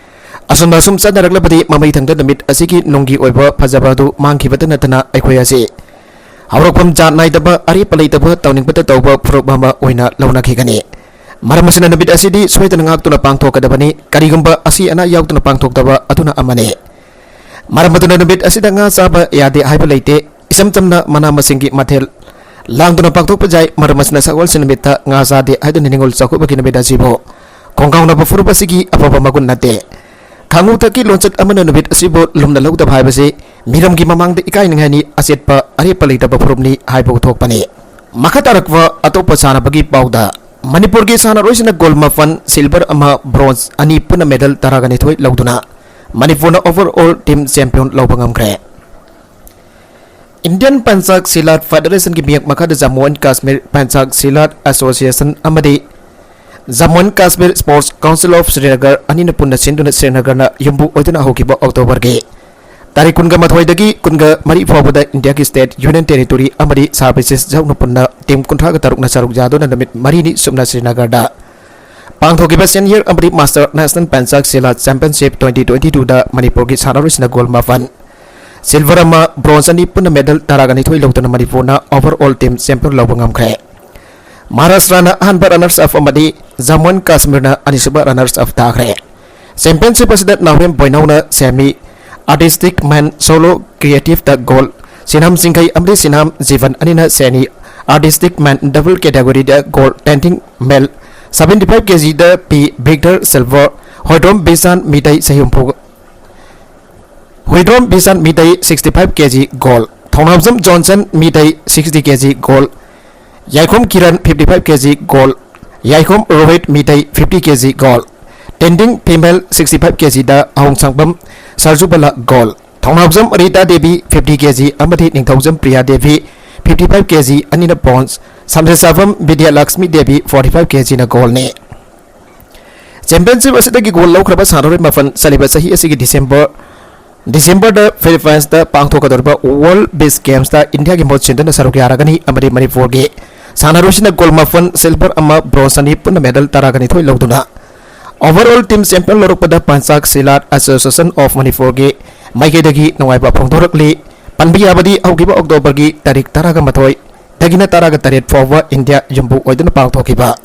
ꯑꯁꯨꯝꯅ ꯑꯁꯨꯝ ꯆꯠꯅꯔꯛꯂꯕꯗꯤ ꯃꯃꯩ ꯊꯪꯗ ꯅꯨꯃꯤꯠ ꯑꯁꯤꯒꯤ ꯅꯨꯡꯒꯤ ꯑꯣꯏꯕ ꯐꯖꯕ ꯑꯗꯨ ꯃꯥꯡꯈꯤꯕꯇ ꯅꯠꯇꯅ ꯑꯩꯈꯣꯏ ꯑꯁꯤ ꯍꯧꯔꯛꯐꯝ ꯖꯥꯠ ꯅꯥꯏꯗꯕ, ꯑꯔꯦꯞꯄ ꯂꯩꯇꯕ, ꯇꯧꯅꯤꯡꯕꯇ ꯇꯧꯕ ꯐꯨꯔꯨꯞ ꯑꯃ ꯑꯣꯏꯅ ꯂꯧꯅꯈꯤꯒꯅꯤ꯫ ꯃꯔꯝ ꯑꯁꯤꯅ ꯅꯨꯃꯤꯠ ꯑꯁꯤꯗꯤ ꯁꯣꯏꯗꯅ ꯉꯥꯛꯇꯨꯅ ꯄꯥꯡꯊꯣꯛꯀꯗꯕꯅꯤ꯫ ꯀꯔꯤꯒꯨꯝꯕ ꯑꯁꯤ ꯑꯅꯥ ꯌꯥꯎꯗꯅ ꯄꯥꯡꯊꯣꯛꯇꯕ ꯑꯗꯨꯅ ꯑꯃꯅꯤ꯫ ꯃꯔꯝ ꯑꯗꯨꯅ ꯅꯨꯃꯤꯠ ꯑꯁꯤꯗ ꯉꯥ ꯆꯥꯕ ꯌꯥꯗꯦ ꯍꯥꯏꯕ ꯂꯩꯇꯦ꯫ ꯏꯆꯝ ꯆꯝꯅ ꯃꯅꯥ ꯃꯁꯤꯡꯒꯤ ꯃꯊꯦꯜ ꯂꯥꯡꯗꯨꯅ ꯄꯥꯡꯊꯣꯛꯄ ꯌꯥꯏ꯫ ꯃꯔꯝ ꯑꯁꯤꯅ ꯁꯒꯣꯜꯁꯦꯜ ꯅꯨꯃꯤꯠꯇ ꯉꯥ ꯆꯥꯗꯦ ꯍꯥꯏꯗꯨꯅ ꯅꯤꯉꯣꯜ ꯆꯥꯛꯀꯧꯕꯒꯤ ꯅꯨꯃꯤꯠ ꯑꯁꯤꯕꯨ ꯈꯣꯡꯒꯥꯎꯅꯕ ꯐꯨꯔꯨꯞ ꯑꯁꯤꯒꯤ ꯑꯐꯕ ꯃꯒꯨꯟ ꯅꯠꯇꯦ꯫ ꯈꯥꯉꯨ ꯊꯛꯀꯤ ꯂꯣꯟꯆꯠ ꯑꯃꯅ ꯅꯨꯃꯤꯠ ꯑꯁꯤꯕꯨ ꯂꯨꯝꯅ ꯂꯧꯗꯕ ꯍꯥꯏꯕꯁꯤ ꯃꯤꯔꯝꯒꯤ ꯃꯃꯥꯡꯗ ꯏꯀꯥꯏꯅꯤꯡꯉꯥꯏꯅꯤ, ꯑꯆꯦꯠꯄ ꯑꯔꯦꯞꯄ ꯂꯩꯇꯕ ꯐꯨꯔꯨꯞꯅꯤ ꯍꯥꯏꯕ ꯎꯊꯣꯛꯄꯅꯤ꯫ ꯃꯈꯥ ꯇꯥꯔꯛꯄ ꯑꯇꯣꯞꯄ ꯁꯥꯟꯅꯕꯒꯤ ꯄꯥꯎꯗ, ꯃꯅꯤꯄꯨꯔꯒꯤ ꯁꯥꯟꯅꯔꯣꯏꯁꯤꯅ ꯒꯣꯜ ꯃꯥꯄꯟ, ꯁꯤꯜꯚꯔ ꯑꯃ, ꯕ꯭ꯔꯣꯟꯖ ꯑꯅꯤ, ꯄꯨꯟꯅ ꯃꯦꯗꯜ ꯇꯔꯥꯒ ꯅꯤꯊꯣꯏ ꯂꯧꯗꯨꯅ ꯃꯅꯤꯄꯨꯔꯅ overall team champion ꯂꯧꯕ ꯉꯝꯈ꯭ꯔꯦ꯫ ꯏꯟꯗꯤꯌꯟ ꯄꯟꯆꯥꯛ ꯁꯤꯂꯥꯠ ꯐꯦꯗꯔꯦꯁꯟꯒꯤ ꯃꯤꯌꯦꯡ ꯃꯈꯥꯗ Jammu and Kashmir pencak silat association ꯑꯃꯗꯤ Jammu and Kashmir sports council of Srinagar ꯑꯅꯤꯅ ꯄꯨꯟꯅ ꯁꯤꯟꯗꯨꯅ ꯁ꯭ꯔꯤꯅꯒꯔꯅ ꯌꯨꯝꯕꯨ ꯑꯣꯏꯗꯨꯅ ꯍꯧꯈꯤꯕ ꯑꯣꯛꯇꯣꯕꯔꯒꯤ ꯇꯥꯔꯤꯛ ꯀꯨꯟꯒ ꯃꯥꯊꯣꯏꯗꯒꯤ ꯀꯨꯟꯒ ꯃꯔꯤ ꯐꯥꯎꯕꯗ ꯏꯟꯗꯤꯌꯥꯒꯤ ꯁ꯭ꯇꯦꯠ, ꯌꯨꯅꯤꯌꯟ ꯇꯦꯔꯤꯇꯣꯔꯤ ꯑꯃꯗꯤ ꯁꯥꯔꯚꯤꯁꯦꯁ ꯌꯥꯎꯅ ꯄꯨꯟꯅ ꯇꯤꯝ ꯀꯨꯟꯊ꯭ꯔꯥꯒ ꯇꯔꯨꯛꯅ ꯁꯔꯨꯛ ꯌꯥꯗꯨꯅ ꯅꯨꯃꯤꯠ ꯃꯔꯤꯅꯤ ꯆꯨꯞꯅ ꯁ꯭ꯔꯤꯅꯒꯔꯗ ꯄꯥꯡꯊꯣꯛꯈꯤꯕ ꯁꯦꯅꯤꯌꯔ ꯑꯃꯗꯤ master national Pencak Silat championship twenty twenty ꯇꯨꯗ ꯃꯅꯤꯄꯨꯔꯒꯤ ꯁꯥꯟꯅꯔꯣꯏꯁꯤꯡꯅ ꯒꯣꯜ ꯃꯥꯄꯟ, ꯁꯤꯜꯚꯔ ꯑꯃ, ꯕ꯭ꯔꯣꯟꯖ ꯑꯅꯤ, ꯄꯨꯟꯅ ꯃꯦꯗꯜ ꯇꯔꯥꯒ ꯅꯤꯊꯣꯏ ꯂꯧꯗꯨꯅ ꯃꯅꯤꯄꯨꯔꯅ overall team champion ꯂꯧꯕ ꯉꯝꯈ꯭ꯔꯦ꯫ ꯃꯍꯥꯔꯥꯁꯇ꯭ꯔꯅ ꯑꯍꯥꯟꯕ runners up ꯑꯃꯗꯤ ꯖꯝꯃꯨ ꯑꯦꯟ ꯀꯥꯁꯃꯤꯔꯅ ꯑꯅꯤꯁꯨꯕ runners up ꯇꯥꯈ꯭ꯔꯦ꯫ ꯆꯦꯝꯄꯤꯌꯟꯁꯤꯞ ꯑꯁꯤꯗ ꯅꯥꯎꯔꯦꯝ ꯕꯣꯏꯅꯥꯎꯅ semi, artistic man, solo, creative ꯗ ꯒꯣꯜ, ꯁꯤꯅꯥꯝ ꯆꯤꯡꯈꯩ ꯑꯃꯗꯤ ꯁꯤꯅꯥꯝ ꯖꯤꯕꯟ ꯑꯅꯤꯅ ꯁꯦꯅꯤ꯫ Artistic Men double category ꯗ gold, tending male seventy five K G ꯗ P Victor silver, Hoidrom Bishan Meetei ꯆꯍꯤ ꯍꯨꯝꯐꯨ, Hoidrom Bishan Meetei sixty five K G gold, Thounaojam Johnson Meetei sixty K G gold, Yaikhom Kiran fifty five K G gold, Yaikhom Rohit Meetei fifty K G gold, tending female sixty five K G ꯗ Ahongshangbam Sarjubala gold, Thounaojam Rita Devi fifty K G ꯑꯃꯗꯤ ꯅꯤꯡꯊꯧꯖꯝ Priya Devi fifty five K G ꯑꯅꯤꯅ bronze, ꯁꯝꯖꯦꯁꯥꯕꯝ Bidyalakshmi Devi forty five K G ꯅ gold ꯅꯤ꯫ Championship ꯑꯁꯤꯗꯒꯤ gold ꯂꯧꯈ꯭ꯔꯕ ꯁꯥꯟꯅꯔꯣꯏ ꯃꯥꯄꯟ ꯆꯠꯂꯤꯕ ꯆꯍꯤ ꯑꯁꯤꯒꯤ December, December ꯗ Philippines ꯇ ꯄꯥꯡꯊꯣꯛꯀꯗꯧꯔꯤꯕ World Beach Games ꯇ ꯏꯟꯗꯤꯌꯥꯒꯤ ꯃꯍꯨꯠ ꯁꯤꯟꯗꯨꯅ ꯁꯔꯨꯛ ꯌꯥꯔꯒꯅꯤ ꯑꯃꯗꯤ ꯃꯅꯤꯄꯨꯔꯒꯤ ꯁꯥꯟꯅꯔꯣꯏꯁꯤꯡꯅ gold ꯃꯥꯄꯟ, silver ꯑꯃ, bronze ꯑꯅꯤ, ꯄꯨꯟꯅ medal ꯇꯔꯥꯒ ꯅꯤꯊꯣꯏ ꯂꯧꯗꯨꯅ overall team champion ꯂꯧꯔꯛꯄꯗ ꯄꯟꯆꯥꯛ ꯁꯤꯂꯥꯠ Association of ꯃꯅꯤꯄꯨꯔꯒꯤ ꯃꯥꯏꯀꯩꯗꯒꯤ ꯅꯨꯡꯉꯥꯏꯕ ꯐꯣꯡꯗꯣꯔꯛꯂꯤ꯫ ꯄꯟꯕ ꯌꯥꯕꯗꯤ ꯍꯧꯈꯤꯕ October ꯒꯤ ꯇꯥꯔꯤꯛ ꯇꯔꯥꯒ ꯃꯥꯊꯣꯏ ꯗꯒꯤꯅ ꯇꯔꯥꯒ ꯇꯔꯦꯠ ꯐꯥꯎꯕ ꯏꯟꯗꯤꯌꯥ ꯌꯨꯝꯕꯨ ꯑꯣꯏꯗꯨꯅ ꯄꯥꯡꯊꯣꯛꯈꯤꯕ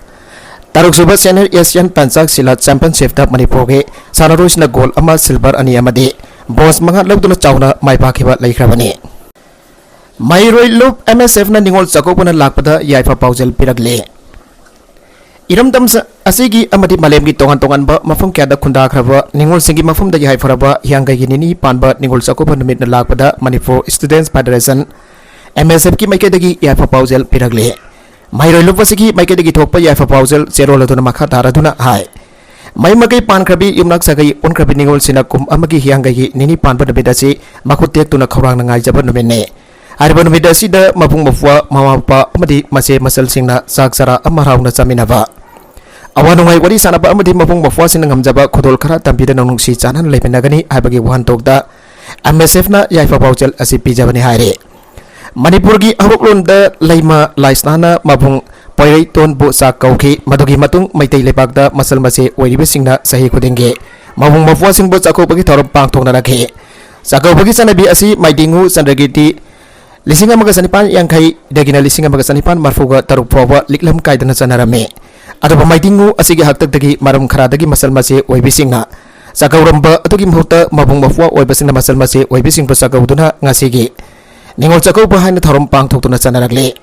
ꯇꯔꯨꯛ ꯁꯨꯕ Senior Asian ꯄꯟꯆꯥꯛ ꯁꯤꯂꯥꯠ Championship ꯇ ꯃꯅꯤꯄꯨꯔꯒꯤ ꯁꯥꯟꯅꯔꯣꯏꯁꯤꯡꯅ gold ꯑꯃ, silver ꯑꯅꯤ ꯑꯃꯗꯤ bronze ꯃꯉꯥ ꯂꯧꯗꯨꯅ ꯆꯥꯎꯅ ꯃꯥꯏ ꯄꯥꯛꯈꯤꯕ ꯂꯩꯈ꯭ꯔꯕꯅꯤ꯫ ꯃꯍꯩꯔꯣꯏ ꯂꯨꯞ M S F ꯅ ꯅꯤꯉꯣꯜ ꯆꯥꯛꯀꯧꯕꯅ ꯂꯥꯛꯄꯗ ꯌꯥꯏꯐ ꯄꯥꯎꯖꯦꯜ ꯄꯤꯔꯛꯂꯦ꯫ ꯏꯔꯝꯗꯝ ꯁ-, ꯑꯁꯤꯒꯤ ꯑꯃꯗꯤ ꯃꯥꯂꯦꯝꯒꯤ ꯇꯣꯉꯥꯟ ꯇꯣꯉꯥꯟꯕ ꯃꯐꯝ ꯀꯌꯥꯗ ꯈꯨꯟꯗꯥꯈ꯭ꯔꯕ ꯅꯤꯉꯣꯜꯁꯤꯡꯒꯤ ꯃꯐꯝꯗ ꯌꯥꯏꯐꯔꯕ ꯍꯤꯌꯥꯡꯒꯩꯒꯤ ꯅꯤꯅꯤ ꯄꯥꯟꯕ ꯅꯤꯉꯣꯜ ꯆꯥꯛꯀꯧꯕ ꯅꯨꯃꯤꯠꯅ ꯂꯥꯛꯄꯗ Manipur Students Federation, M S F ꯀꯤ ꯃꯥꯏꯀꯩꯗꯒꯤ ꯌꯥꯏꯐ ꯄꯥꯎꯖꯦꯜ ꯄꯤꯔꯛꯂꯦ꯫ ꯃꯍꯩꯔꯣꯏ ꯂꯨꯞ ꯑꯁꯤꯒꯤ ꯃꯥꯏꯀꯩꯗꯒꯤ ꯊꯣꯛꯄ ꯌꯥꯏꯐ ꯄꯥꯎꯖꯦꯜ ꯆꯦꯔꯣꯜ ꯑꯗꯨꯅ ꯃꯈꯥ ꯇꯥꯔꯗꯨꯅ ꯍꯥꯏ, ꯃꯌꯨꯝ ꯃꯀꯩ ꯄꯥꯟꯈ꯭ꯔꯕꯤ, ꯌꯨꯝꯅꯥꯛ ꯁꯥꯒꯩ ꯄꯨꯟꯈ꯭ꯔꯕꯤ ꯅꯤꯉꯣꯜꯁꯤꯡꯅ ꯀꯨꯝ ꯑꯃꯒꯤ ꯍꯤꯌꯥꯡꯒꯩꯒꯤ ꯅꯤꯅꯤ ꯄꯥꯟꯕ ꯅꯨꯃꯤꯠ ꯑꯁꯤ ꯃꯈꯨꯠ ꯇꯦꯛꯇꯨꯅ ꯈꯧꯔꯥꯡꯅ ꯉꯥꯏꯖꯕ ꯅꯨꯃꯤꯠꯅꯤ꯫ ꯍꯥꯏꯔꯤꯕ ꯅꯨꯃꯤꯠ ꯑꯁꯤꯗ ꯃꯕꯨꯡ ꯃꯧꯄ꯭ꯋꯥ, ꯃꯃꯥ ꯃꯄꯥ ꯑꯃꯗꯤ ꯃꯆꯦ ꯃꯆꯜꯁꯤꯡꯅ ꯆꯥꯛ ꯆꯔꯥ ꯑꯃ ꯍꯔꯥꯎꯅ ꯆꯥꯃꯤꯟꯅꯕ, ꯑꯋꯥ ꯅꯨꯡꯉꯥꯏ ꯋꯥꯔꯤ ꯁꯥꯟꯅꯕ ꯑꯃꯗꯤ ꯃꯕꯨꯡ ꯃꯧꯄ꯭ꯋꯥꯁꯤꯡꯅ ꯉꯝꯖꯕ ꯈꯨꯗꯣꯜ ꯈꯔ ꯇꯝꯕꯤꯗꯨꯅ ꯅꯨꯡꯁꯤ ꯆꯥꯟꯅꯅ ꯂꯩꯃꯤꯟꯅꯒꯅꯤ ꯍꯥꯏꯕꯒꯤ ꯋꯥꯍꯟꯊꯣꯛꯇ M S F ꯅ ꯌꯥꯏꯐ ꯄꯥꯎꯖꯦꯜ ꯑꯁꯤ ꯄꯤꯖꯕꯅꯤ ꯍꯥꯏꯔꯤ꯫ ꯃꯅꯤꯄꯨꯔꯒꯤ ꯍꯧꯔꯛꯂꯣꯟꯗ ꯂꯩꯃ ꯂꯥꯏꯁꯅꯥꯅ ꯃꯕꯨꯡ ꯄꯣꯏꯔꯩꯇꯣꯟꯕꯨ ꯆꯥꯛ ꯀꯧꯈꯤ꯫ ꯃꯗꯨꯒꯤ ꯃꯇꯨꯡ ꯃꯩꯇꯩ ꯂꯩꯕꯥꯛꯇ ꯃꯆꯜ ꯃꯆꯦ ꯑꯣꯏꯔꯤꯕꯁꯤꯡꯅ ꯆꯍꯤ ꯈꯨꯗꯤꯡꯒꯤ ꯃꯕꯨꯡ ꯃꯧꯄ꯭ꯋꯥꯁꯤꯡꯕꯨ ꯆꯥꯛꯀꯧꯕꯒꯤ ꯊꯧꯔꯝ ꯄꯥꯡꯊꯣꯛꯅꯔꯛꯈꯤ꯫ ꯆꯥꯛꯀꯧꯕꯒꯤ ꯆꯠꯅꯕꯤ ꯑꯁꯤ ꯃꯥꯏꯗꯤꯡꯉꯨ ꯆꯟꯗ꯭ꯔꯒꯤꯇꯤ ꯂꯤꯁꯤꯡ ꯑꯃꯒ ꯆꯅꯤꯄꯥꯟ ꯌꯥꯡꯈꯩꯗꯒꯤꯅ ꯂꯤꯁꯤꯡ ꯑꯃꯒ ꯆꯅꯤꯄꯥꯟ ꯃꯔꯤꯐꯨꯒ ꯇꯔꯨꯛ ꯐꯥꯎꯕ ꯂꯤꯛꯂꯝ ꯀꯥꯏꯗꯅ ꯆꯠꯅꯔꯝꯃꯤ꯫ ꯑꯗꯨꯕꯨ ꯃꯥꯏꯗꯤꯡꯉꯨ ꯑꯁꯤꯒꯤ ꯍꯥꯛꯇꯛꯇꯒꯤ ꯃꯔꯝ ꯈꯔꯗꯒꯤ ꯃꯆꯜ ꯃꯆꯦ ꯑꯣꯏꯕꯤꯁꯤꯡꯅ ꯆꯥꯛꯀꯧꯔꯝꯕ ꯑꯗꯨꯒꯤ ꯃꯍꯨꯠꯇ ꯃꯕꯨꯡ ꯃꯧꯄ꯭ꯋꯥ ꯑꯣꯏꯕꯁꯤꯡꯅ ꯃꯆꯜ ꯃꯆꯦ ꯑꯣꯏꯕꯤꯁꯤꯡꯕꯨ ꯆꯥꯛꯀꯧꯗꯨꯅ ꯉꯁꯤꯒꯤ ꯅꯤꯉꯣꯜ ꯆꯥꯛꯀꯧꯕ ꯍꯥꯏꯅ ꯊꯧꯔꯝ ꯄꯥꯡꯊꯣꯛꯇꯨꯅ ꯆꯠꯅꯔꯛꯂꯤ꯫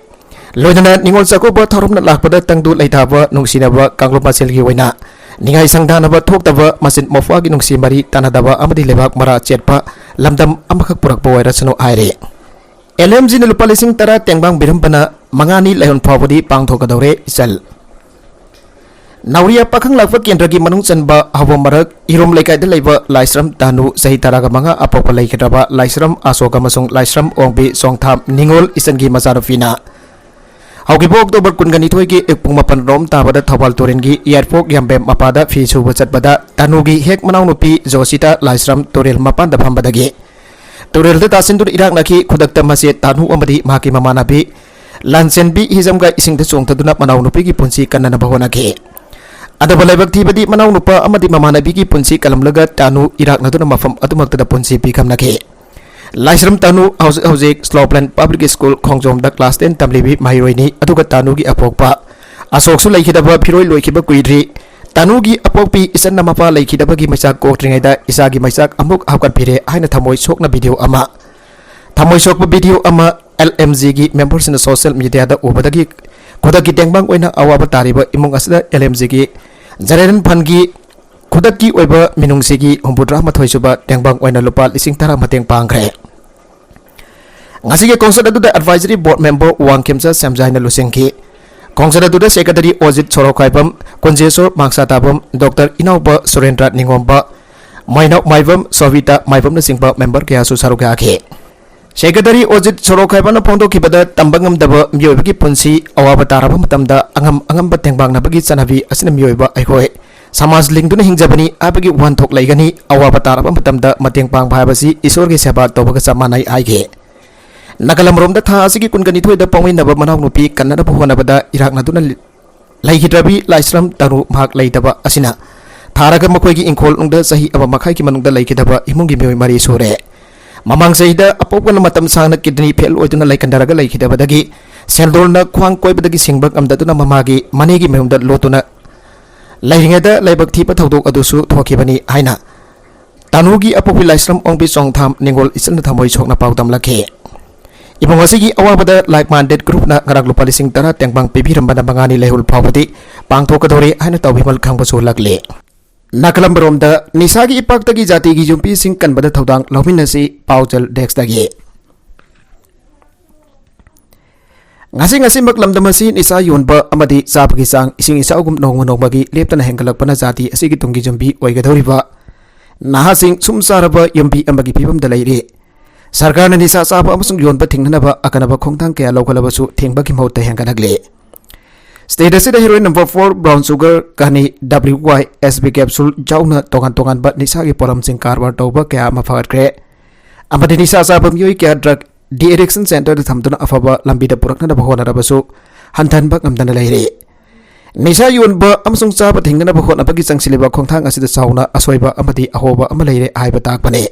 ꯂꯣꯏꯅꯅ ꯅꯤꯉꯣꯜ ꯆꯥꯛꯀꯧꯕ ꯊꯧꯔꯝꯅ ꯂꯥꯛꯄꯗ ꯇꯪꯗꯨ ꯂꯩꯇꯥꯕ ꯅꯨꯡꯁꯤꯅꯕ ꯀꯥꯡꯂꯨꯞ ꯃꯁꯦꯜꯒꯤ ꯑꯣꯏꯅ ꯅꯤꯡꯉꯥꯏ ꯁꯪꯗꯥꯅꯕ ꯊꯣꯛꯇꯕ ꯃꯆꯤꯟ ꯃꯧꯄ꯭ꯋꯥꯒꯤ ꯅꯨꯡꯁꯤ ꯃꯔꯤ ꯇꯥꯟꯅꯗꯕ ꯑꯃꯗꯤ ꯂꯩꯕꯥꯛ ꯃꯔꯥ ꯆꯦꯠꯄ ꯂꯝꯗꯝ ꯑꯃꯈꯛ ꯄꯨꯔꯛꯄ ꯑꯣꯏꯔꯁꯅꯨ ꯍꯥꯏꯔꯤ꯫ ꯑꯦꯜ ꯑꯦꯝ ꯖꯤꯅ ꯂꯨꯄꯥ ꯂꯤꯁꯤꯡ ꯇꯔꯥ ꯇꯦꯡꯕꯥꯡ ꯄꯤꯔꯝꯕꯅ ꯃꯉꯥꯅꯤ ꯂꯩꯍꯣꯟ ꯐꯥꯎꯕꯗꯤ ꯄꯥꯡꯊꯣꯛꯀꯗꯧꯔꯦ ꯏꯆꯜ꯫ ꯅꯥꯎꯔꯤꯌꯥ ꯄꯥꯈꯪ ꯂꯥꯛꯄ ꯀꯦꯟꯗ꯭ꯔꯒꯤ ꯃꯅꯨꯡ ꯆꯟꯕ ꯍꯧꯕ ꯃꯔꯛ ꯏꯔꯣꯝ ꯂꯩꯀꯥꯏꯗ ꯂꯩꯕ ꯂꯥꯏꯁ꯭ꯔꯝ ꯇꯥꯅꯨ ꯆꯍꯤ ꯇꯔꯥꯒ ꯃꯉꯥ ꯑꯄꯣꯛꯄ ꯂꯩꯈꯤꯗ꯭ꯔꯕ ꯂꯥꯏꯁ꯭ꯔꯝ ꯑꯁꯣꯛ ꯑꯃꯁꯨꯡ ꯂꯥꯏꯁ꯭ꯔꯝ ꯑꯣꯡꯕꯤ ꯆꯣꯡꯊꯥꯝ ꯅꯤꯉꯣꯜ ꯏꯆꯟꯒꯤ ꯃꯆꯥꯅꯨꯄꯤꯅ ꯍꯧꯈꯤꯕ ꯑꯣꯛꯇꯣꯕꯔ ꯀꯨꯟꯒ ꯅꯤꯊꯣꯏꯒꯤ ꯄꯨꯡ ꯃꯥꯄꯟ ꯔꯣꯝ ꯇꯥꯕꯗ ꯊꯧꯕꯥꯜ ꯇꯨꯔꯦꯜꯒꯤ ꯏꯌꯥꯔꯄꯣꯔꯠ ꯌꯥꯝꯕꯦꯝ ꯃꯄꯥꯗ ꯐꯤ ꯁꯨꯕ ꯆꯠꯄꯗ ꯇꯥꯅꯨꯒꯤ ꯍꯦꯛ ꯃꯅꯥꯎꯅꯨꯄꯤ ꯖꯣꯁꯤꯇꯥ ꯂꯥꯏꯁ꯭ꯔꯝ ꯇꯨꯔꯦꯜ ꯃꯄꯥꯟꯗ ꯐꯝꯕꯗꯒꯤ ꯇꯨꯔꯦꯜꯗ ꯇꯥꯁꯤꯟꯗꯨꯅ ꯏꯔꯥꯛꯅꯈꯤ꯫ ꯈꯨꯗꯛꯇ ꯃꯁꯦ ꯇꯥꯅꯨ ꯑꯃꯗꯤ ꯃꯍꯥꯛꯀꯤ ꯃꯃꯥꯟꯅꯕꯤ ꯂꯥꯟꯆꯦꯟꯕꯤ ꯍꯤꯖꯝꯒ ꯏꯁꯤꯡꯗ ꯆꯣꯡꯊꯗꯨꯅ ꯃꯅꯥꯎꯅꯨꯄꯤꯒꯤ ꯄꯨꯟꯁꯤ ꯀꯟꯅꯅꯕ ꯍꯣꯠꯅꯈꯤ꯫ ꯑꯗꯨꯕꯨ ꯂꯥꯏꯕꯛ ꯊꯤꯕꯗꯤ ꯃꯅꯥꯎꯅꯨꯄꯥ ꯑꯃꯗꯤ ꯃꯃꯥꯟꯅꯕꯤꯒꯤ ꯄꯨꯟꯁꯤ ꯀꯜꯂꯝꯂꯒ ꯇꯥꯅꯨ ꯏꯔꯥꯛꯅꯗꯨꯅ ꯃꯐꯝ ꯑꯗꯨꯃꯛꯇꯗ ꯄꯨꯟꯁꯤ ꯄꯤꯈꯝꯅꯈꯤ꯫ ꯂꯥꯏꯁ꯭ꯔꯝ ꯇꯥꯅꯨ ꯍꯧꯖꯤꯛ ꯍꯧꯖꯤꯛ ꯁ꯭ꯂꯣꯞꯂꯦꯟ ꯄꯕ꯭ꯂꯤꯛ ꯁ꯭ꯀꯨꯜ ꯈꯣꯡꯖꯣꯝꯗ ꯀ꯭ꯂꯥꯁ ꯇꯦꯟ ꯇꯝꯂꯤꯕꯤ ꯃꯍꯩꯔꯣꯏꯅꯤ꯫ ꯑꯗꯨꯒ ꯇꯥꯅꯨꯒꯤ ꯑꯄꯣꯛꯄ ꯑꯁꯣꯛꯁꯨ ꯂꯩꯈꯤꯗꯕ ꯐꯤꯔꯣꯏ ꯂꯣꯏꯈꯤꯕ ꯀꯨꯏꯗ꯭ꯔꯤ꯫ ꯇꯥꯅꯨꯒꯤ ꯑꯄꯣꯛꯄꯤ ꯏꯆꯟꯅ ꯃꯄꯥ ꯂꯩꯈꯤꯗꯕꯒꯤ ꯃꯩꯆꯥꯛ ꯀꯣꯛꯇ꯭ꯔꯤꯉꯩꯗ ꯏꯆꯥꯒꯤ ꯃꯩꯆꯥꯛ ꯑꯃꯨꯛ ꯍꯥꯞꯀꯠꯄꯤꯔꯦ ꯍꯥꯏꯅ ꯊꯃꯣꯏ ꯁꯣꯛꯅ ꯚꯤꯗꯤꯑꯣ ꯑꯃ, ꯊꯃꯣꯏ ꯁꯣꯛꯄ ꯚꯤꯗꯤꯑꯣ ꯑꯃ ꯑꯦꯜ ꯑꯦꯝ ꯖꯤꯒꯤ ꯃꯦꯝꯕꯔꯁꯤꯡꯅ ꯁꯣꯁꯤꯌꯦꯜ ꯃꯤꯗꯤꯌꯥꯗ ꯎꯕꯗꯒꯤ ꯈꯨꯗꯛꯀꯤ ꯇꯦꯡꯕꯥꯡ ꯑꯣꯏꯅ ꯑꯋꯥꯕ ꯇꯥꯔꯤꯕ ꯏꯃꯨꯡ ꯑꯁꯤꯗ ꯑꯦꯜ ꯑꯦꯝ ꯖꯤꯒꯤ ꯖꯦꯅꯦꯔꯦꯜ ꯐꯟꯒꯤ ꯈꯨꯗꯛꯀꯤ ꯑꯣꯏꯕ ꯃꯤꯅꯨꯡꯁꯤꯒꯤ ꯍꯨꯝꯐꯨꯇꯔꯥ ꯃꯥꯊꯣꯏ ꯁꯨꯕ ꯇꯦꯡꯕꯥꯡ ꯑꯣꯏꯅ ꯂꯨꯄꯥ ꯂꯤꯁꯤꯡ ꯇꯔꯥ ꯃꯇꯦꯡ ꯄꯥꯡꯈ꯭ꯔꯦ꯫ ꯉꯁꯤꯒꯤ ꯈꯣꯡꯆꯠ ꯑꯗꯨꯗ ꯑꯦꯗꯚꯥꯏꯖꯔꯤ ꯕꯣꯔꯗ ꯃꯦꯝꯕꯔ ꯋꯥꯡꯈꯦꯝꯆꯥ ꯁꯦꯝꯖꯥꯏꯅ ꯂꯨꯆꯤꯡꯈꯤ꯫ ꯈꯣꯡꯆꯠ ꯑꯗꯨꯗ ꯁꯦꯀ꯭ꯔꯦꯇꯔꯤ ꯑꯣꯖꯤꯠ ꯁꯣꯔꯣꯛꯈꯥꯏꯕꯝ, ꯀꯨꯟꯖꯦꯁꯣꯔ ꯃꯥꯡꯁꯥꯇꯥꯕꯝ, ꯗꯣꯛꯇꯔ ꯏꯅꯥꯎꯕ ꯁꯨꯔꯦꯟꯗ꯭ꯔ ꯅꯤꯉꯣꯝꯕ, ꯃꯥꯏꯅꯥꯎ ꯃꯥꯏꯕꯝ, ꯁꯣꯚꯤꯇꯥ ꯃꯥꯏꯕꯝꯅꯆꯤꯡꯕ ꯃꯦꯝꯕꯔ ꯀꯌꯥꯁꯨ ꯁꯔꯨꯛ ꯌꯥꯈꯤ꯫ ꯁꯦꯀ꯭ꯔꯦꯇꯔꯤ ꯑꯣꯖꯤꯠ ꯁꯣꯔꯣꯛꯈꯥꯏꯕꯅ ꯐꯣꯡꯗꯣꯛꯈꯤꯕꯗ, ꯇꯝꯕ ꯉꯝꯗꯕ ꯃꯤꯑꯣꯏꯕꯒꯤ ꯄꯨꯟꯁꯤ ꯑꯋꯥꯕ ꯇꯥꯔꯕ ꯃꯇꯝꯗ ꯑꯉꯝ ꯑꯉꯝꯕ ꯇꯦꯡꯕꯥꯡꯅꯕꯒꯤ ꯆꯠꯅꯕꯤ ꯑꯁꯤꯅ ꯃꯤꯑꯣꯏꯕ ꯑꯩꯈꯣꯏ ꯁꯃꯥꯖ ꯂꯤꯡꯗꯨꯅ ꯍꯤꯡꯖꯕꯅꯤ ꯍꯥꯏꯕꯒꯤ ꯋꯥꯍꯟꯊꯣꯛ ꯂꯩꯒꯅꯤ꯫ ꯑꯋꯥꯕ ꯇꯥꯔꯕ ꯃꯇꯝꯗ ꯃꯇꯦꯡ ꯄꯥꯡꯕ ꯍꯥꯏꯕꯁꯤ ꯏꯁꯣꯔꯒꯤ ꯁꯦꯕꯥ ꯇꯧꯕꯒ ꯆꯞ ꯃꯥꯟꯅꯩ ꯍꯥꯏꯈꯤ꯫ ꯅꯥꯒꯥꯂꯝꯔꯣꯝꯗ ꯊꯥ ꯑꯁꯤꯒꯤ ꯀꯨꯟꯒ ꯅꯤꯊꯣꯏꯗ ꯄꯣꯛꯃꯤꯟꯅꯕ ꯃꯅꯥꯎꯅꯨꯄꯤ ꯀꯟꯅꯅꯕ ꯍꯣꯠꯅꯕꯗ ꯏꯔꯥꯛꯅꯗꯨꯅ ꯂꯩꯈꯤꯗ꯭ꯔꯕꯤ ꯂꯥꯏꯁ꯭ꯔꯝ ꯇꯔꯨ ꯃꯍꯥꯛ ꯂꯩꯇꯕ ꯑꯁꯤꯅ ꯊꯥꯔꯒ ꯃꯈꯣꯏꯒꯤ ꯏꯪꯈꯣꯜ ꯅꯨꯡꯗ ꯆꯍꯤ ꯑꯃ ꯃꯈꯥꯏꯒꯤ ꯃꯅꯨꯡꯗ ꯂꯩꯈꯤꯗꯕ ꯏꯃꯨꯡꯒꯤ ꯃꯤꯑꯣꯏ ꯃꯔꯤ ꯁꯨꯔꯦ꯫ ꯃꯃꯥꯡ ꯆꯍꯤꯗ ꯑꯄꯣꯛꯄꯅ ꯃꯇꯝ ꯁꯥꯡꯅ ꯀꯤꯗꯅꯤ ꯐꯦꯜ ꯑꯣꯏꯗꯨꯅ ꯂꯩꯀꯟꯗꯔꯒ ꯂꯩꯈꯤꯗꯕꯗꯒꯤ ꯁꯦꯟꯗꯣꯜꯅ ꯈ꯭ꯋꯥꯡ ꯀꯣꯏꯕꯗꯒꯤ ꯁꯤꯡꯕ ꯉꯝꯗꯗꯨꯅ ꯃꯃꯥꯒꯤ ꯃꯅꯦꯒꯤ ꯃꯌꯨꯝꯗ ꯂꯣꯠꯇꯨꯅ ꯂꯩꯔꯤꯉꯩꯗ ꯂꯥꯏꯕꯛ ꯊꯤꯕ ꯊꯧꯗꯣꯛ ꯑꯗꯨꯁꯨ ꯊꯣꯛꯈꯤꯕꯅꯤ ꯍꯥꯏꯅ ꯇꯥꯅꯨꯒꯤ ꯑꯄꯣꯛꯄꯤ ꯂꯥꯏꯁ꯭ꯔꯝ ꯑꯣꯡꯕꯤ ꯆꯣꯡꯊꯥꯝ ꯅꯤꯡꯒꯣꯜ ꯏꯆꯟꯅ ꯊꯃꯣꯏ ꯁꯣꯛꯅ ꯄꯥꯎꯗꯝꯂꯛꯈꯤ꯫ ꯏꯃꯨꯡ ꯑꯁꯤꯒꯤ ꯑꯋꯥꯕꯗ Like Minded Groupꯅ ꯉꯔꯥꯡ ꯂꯨꯄꯥ ꯂꯤꯁꯤꯡ ꯇꯔꯥ ꯇꯦꯡꯕꯥꯡ ꯄꯤꯕꯤꯔꯝꯕꯅ ꯃꯉꯥꯅꯤ ꯂꯩꯍꯨꯜ ꯐꯥꯎꯕꯗꯤ ꯄꯥꯡꯊꯣꯛꯀꯗꯧꯔꯤ ꯍꯥꯏꯅ ꯇꯧꯕꯤꯃꯜ ꯈꯪꯕꯁꯨ ꯎꯠꯂꯛꯂꯤ꯫ ꯅꯥꯀꯜ ꯑꯃꯔꯣꯝꯗ, ꯅꯤꯁꯥꯒꯤ ꯏꯄꯥꯛꯇꯒꯤ ꯖꯥꯇꯤꯒꯤ ꯌꯨꯝꯕꯤꯁꯤꯡ ꯀꯟꯕꯗ ꯊꯧꯗꯥꯡ ꯂꯧꯃꯤꯟꯅꯁꯤ, ꯄꯥꯎꯖꯦꯜ ꯗꯦꯁ꯭ꯛꯇꯒꯤ꯫ ꯉꯁꯤ ꯉꯁꯤꯃꯛ ꯂꯝꯗꯝ ꯑꯁꯤ ꯅꯤꯁꯥ ꯌꯣꯟꯕ ꯑꯃꯗꯤ ꯆꯥꯕꯒꯤ ꯆꯥꯡ ꯏꯁꯤꯡ ꯏꯆꯥꯎꯒꯨꯝ ꯅꯣꯡꯃ ꯅꯣꯡꯃꯒꯤ ꯂꯦꯞꯇꯅ ꯍꯦꯟꯒꯠꯂꯛꯄꯅ ꯖꯥꯇꯤ ꯑꯁꯤꯒꯤ ꯇꯨꯡꯒꯤ ꯌꯨꯝꯕꯤ ꯑꯣꯏꯒꯗꯧꯔꯤꯕ ꯅꯍꯥꯁꯤꯡ ꯁꯨꯝ ꯆꯥꯔꯕ ꯌꯨꯝꯕꯤ ꯑꯃꯒꯤ ꯐꯤꯕꯝꯗ ꯂꯩꯔꯤ꯫ ꯁꯔꯀꯥꯔꯅ ꯅꯤꯁꯥ ꯆꯥꯕ ꯑꯃꯁꯨꯡ ꯌꯣꯟꯕ ꯊꯤꯡꯅꯅꯕ ꯑꯀꯟꯕ ꯈꯣꯡꯊꯥꯡ ꯀꯌꯥ ꯂꯧꯈꯠꯂꯕꯁꯨ ꯊꯤꯡꯕꯒꯤ ꯃꯍꯨꯠꯇ ꯍꯦꯟꯒꯠꯂꯛꯂꯤ꯫ State ꯑꯁꯤꯗ heroin number four, brown sugar, ꯀꯍꯅꯤ, W Y, S B capsule ꯌꯥꯎꯅ ꯇꯣꯉꯥꯟ ꯇꯣꯉꯥꯟꯕ ꯅꯤꯁꯥꯒꯤ ꯄꯣꯠꯂꯝꯁꯤꯡ ꯀꯔꯕꯥꯔ ꯇꯧꯕ ꯀꯌꯥ ꯑꯃ ꯐꯒꯠꯈ꯭ꯔꯦ꯫ ꯑꯃꯗꯤ ꯅꯤꯁꯥ ꯆꯥꯕ ꯃꯤꯑꯣꯏ ꯀꯌꯥ drug de-addiction centreꯗ ꯊꯝꯗꯨꯅ ꯑꯐꯕ ꯂꯝꯕꯤꯗ ꯄꯨꯔꯛꯅꯅꯕ ꯍꯣꯠꯅꯔꯕꯁꯨ ꯍꯟꯊꯍꯟꯕ ꯉꯝꯗꯅ ꯂꯩꯔꯤ꯫ ꯅꯤꯁꯥ ꯌꯣꯟꯕ ꯑꯃꯁꯨꯡ ꯆꯥꯕ ꯊꯤꯡꯅꯅꯕ ꯍꯣꯠꯅꯕꯒꯤ ꯆꯪꯁꯤꯜꯂꯤꯕ ꯈꯣꯡꯊꯥꯡ ꯑꯁꯤꯗ ꯆꯥꯎꯅ ꯑꯁꯣꯏꯕ ꯑꯃꯗꯤ ꯑꯍꯣꯕ ꯑꯃ ꯂꯩꯔꯦ ꯍꯥꯏꯕ ꯇꯥꯛꯄꯅꯤ꯫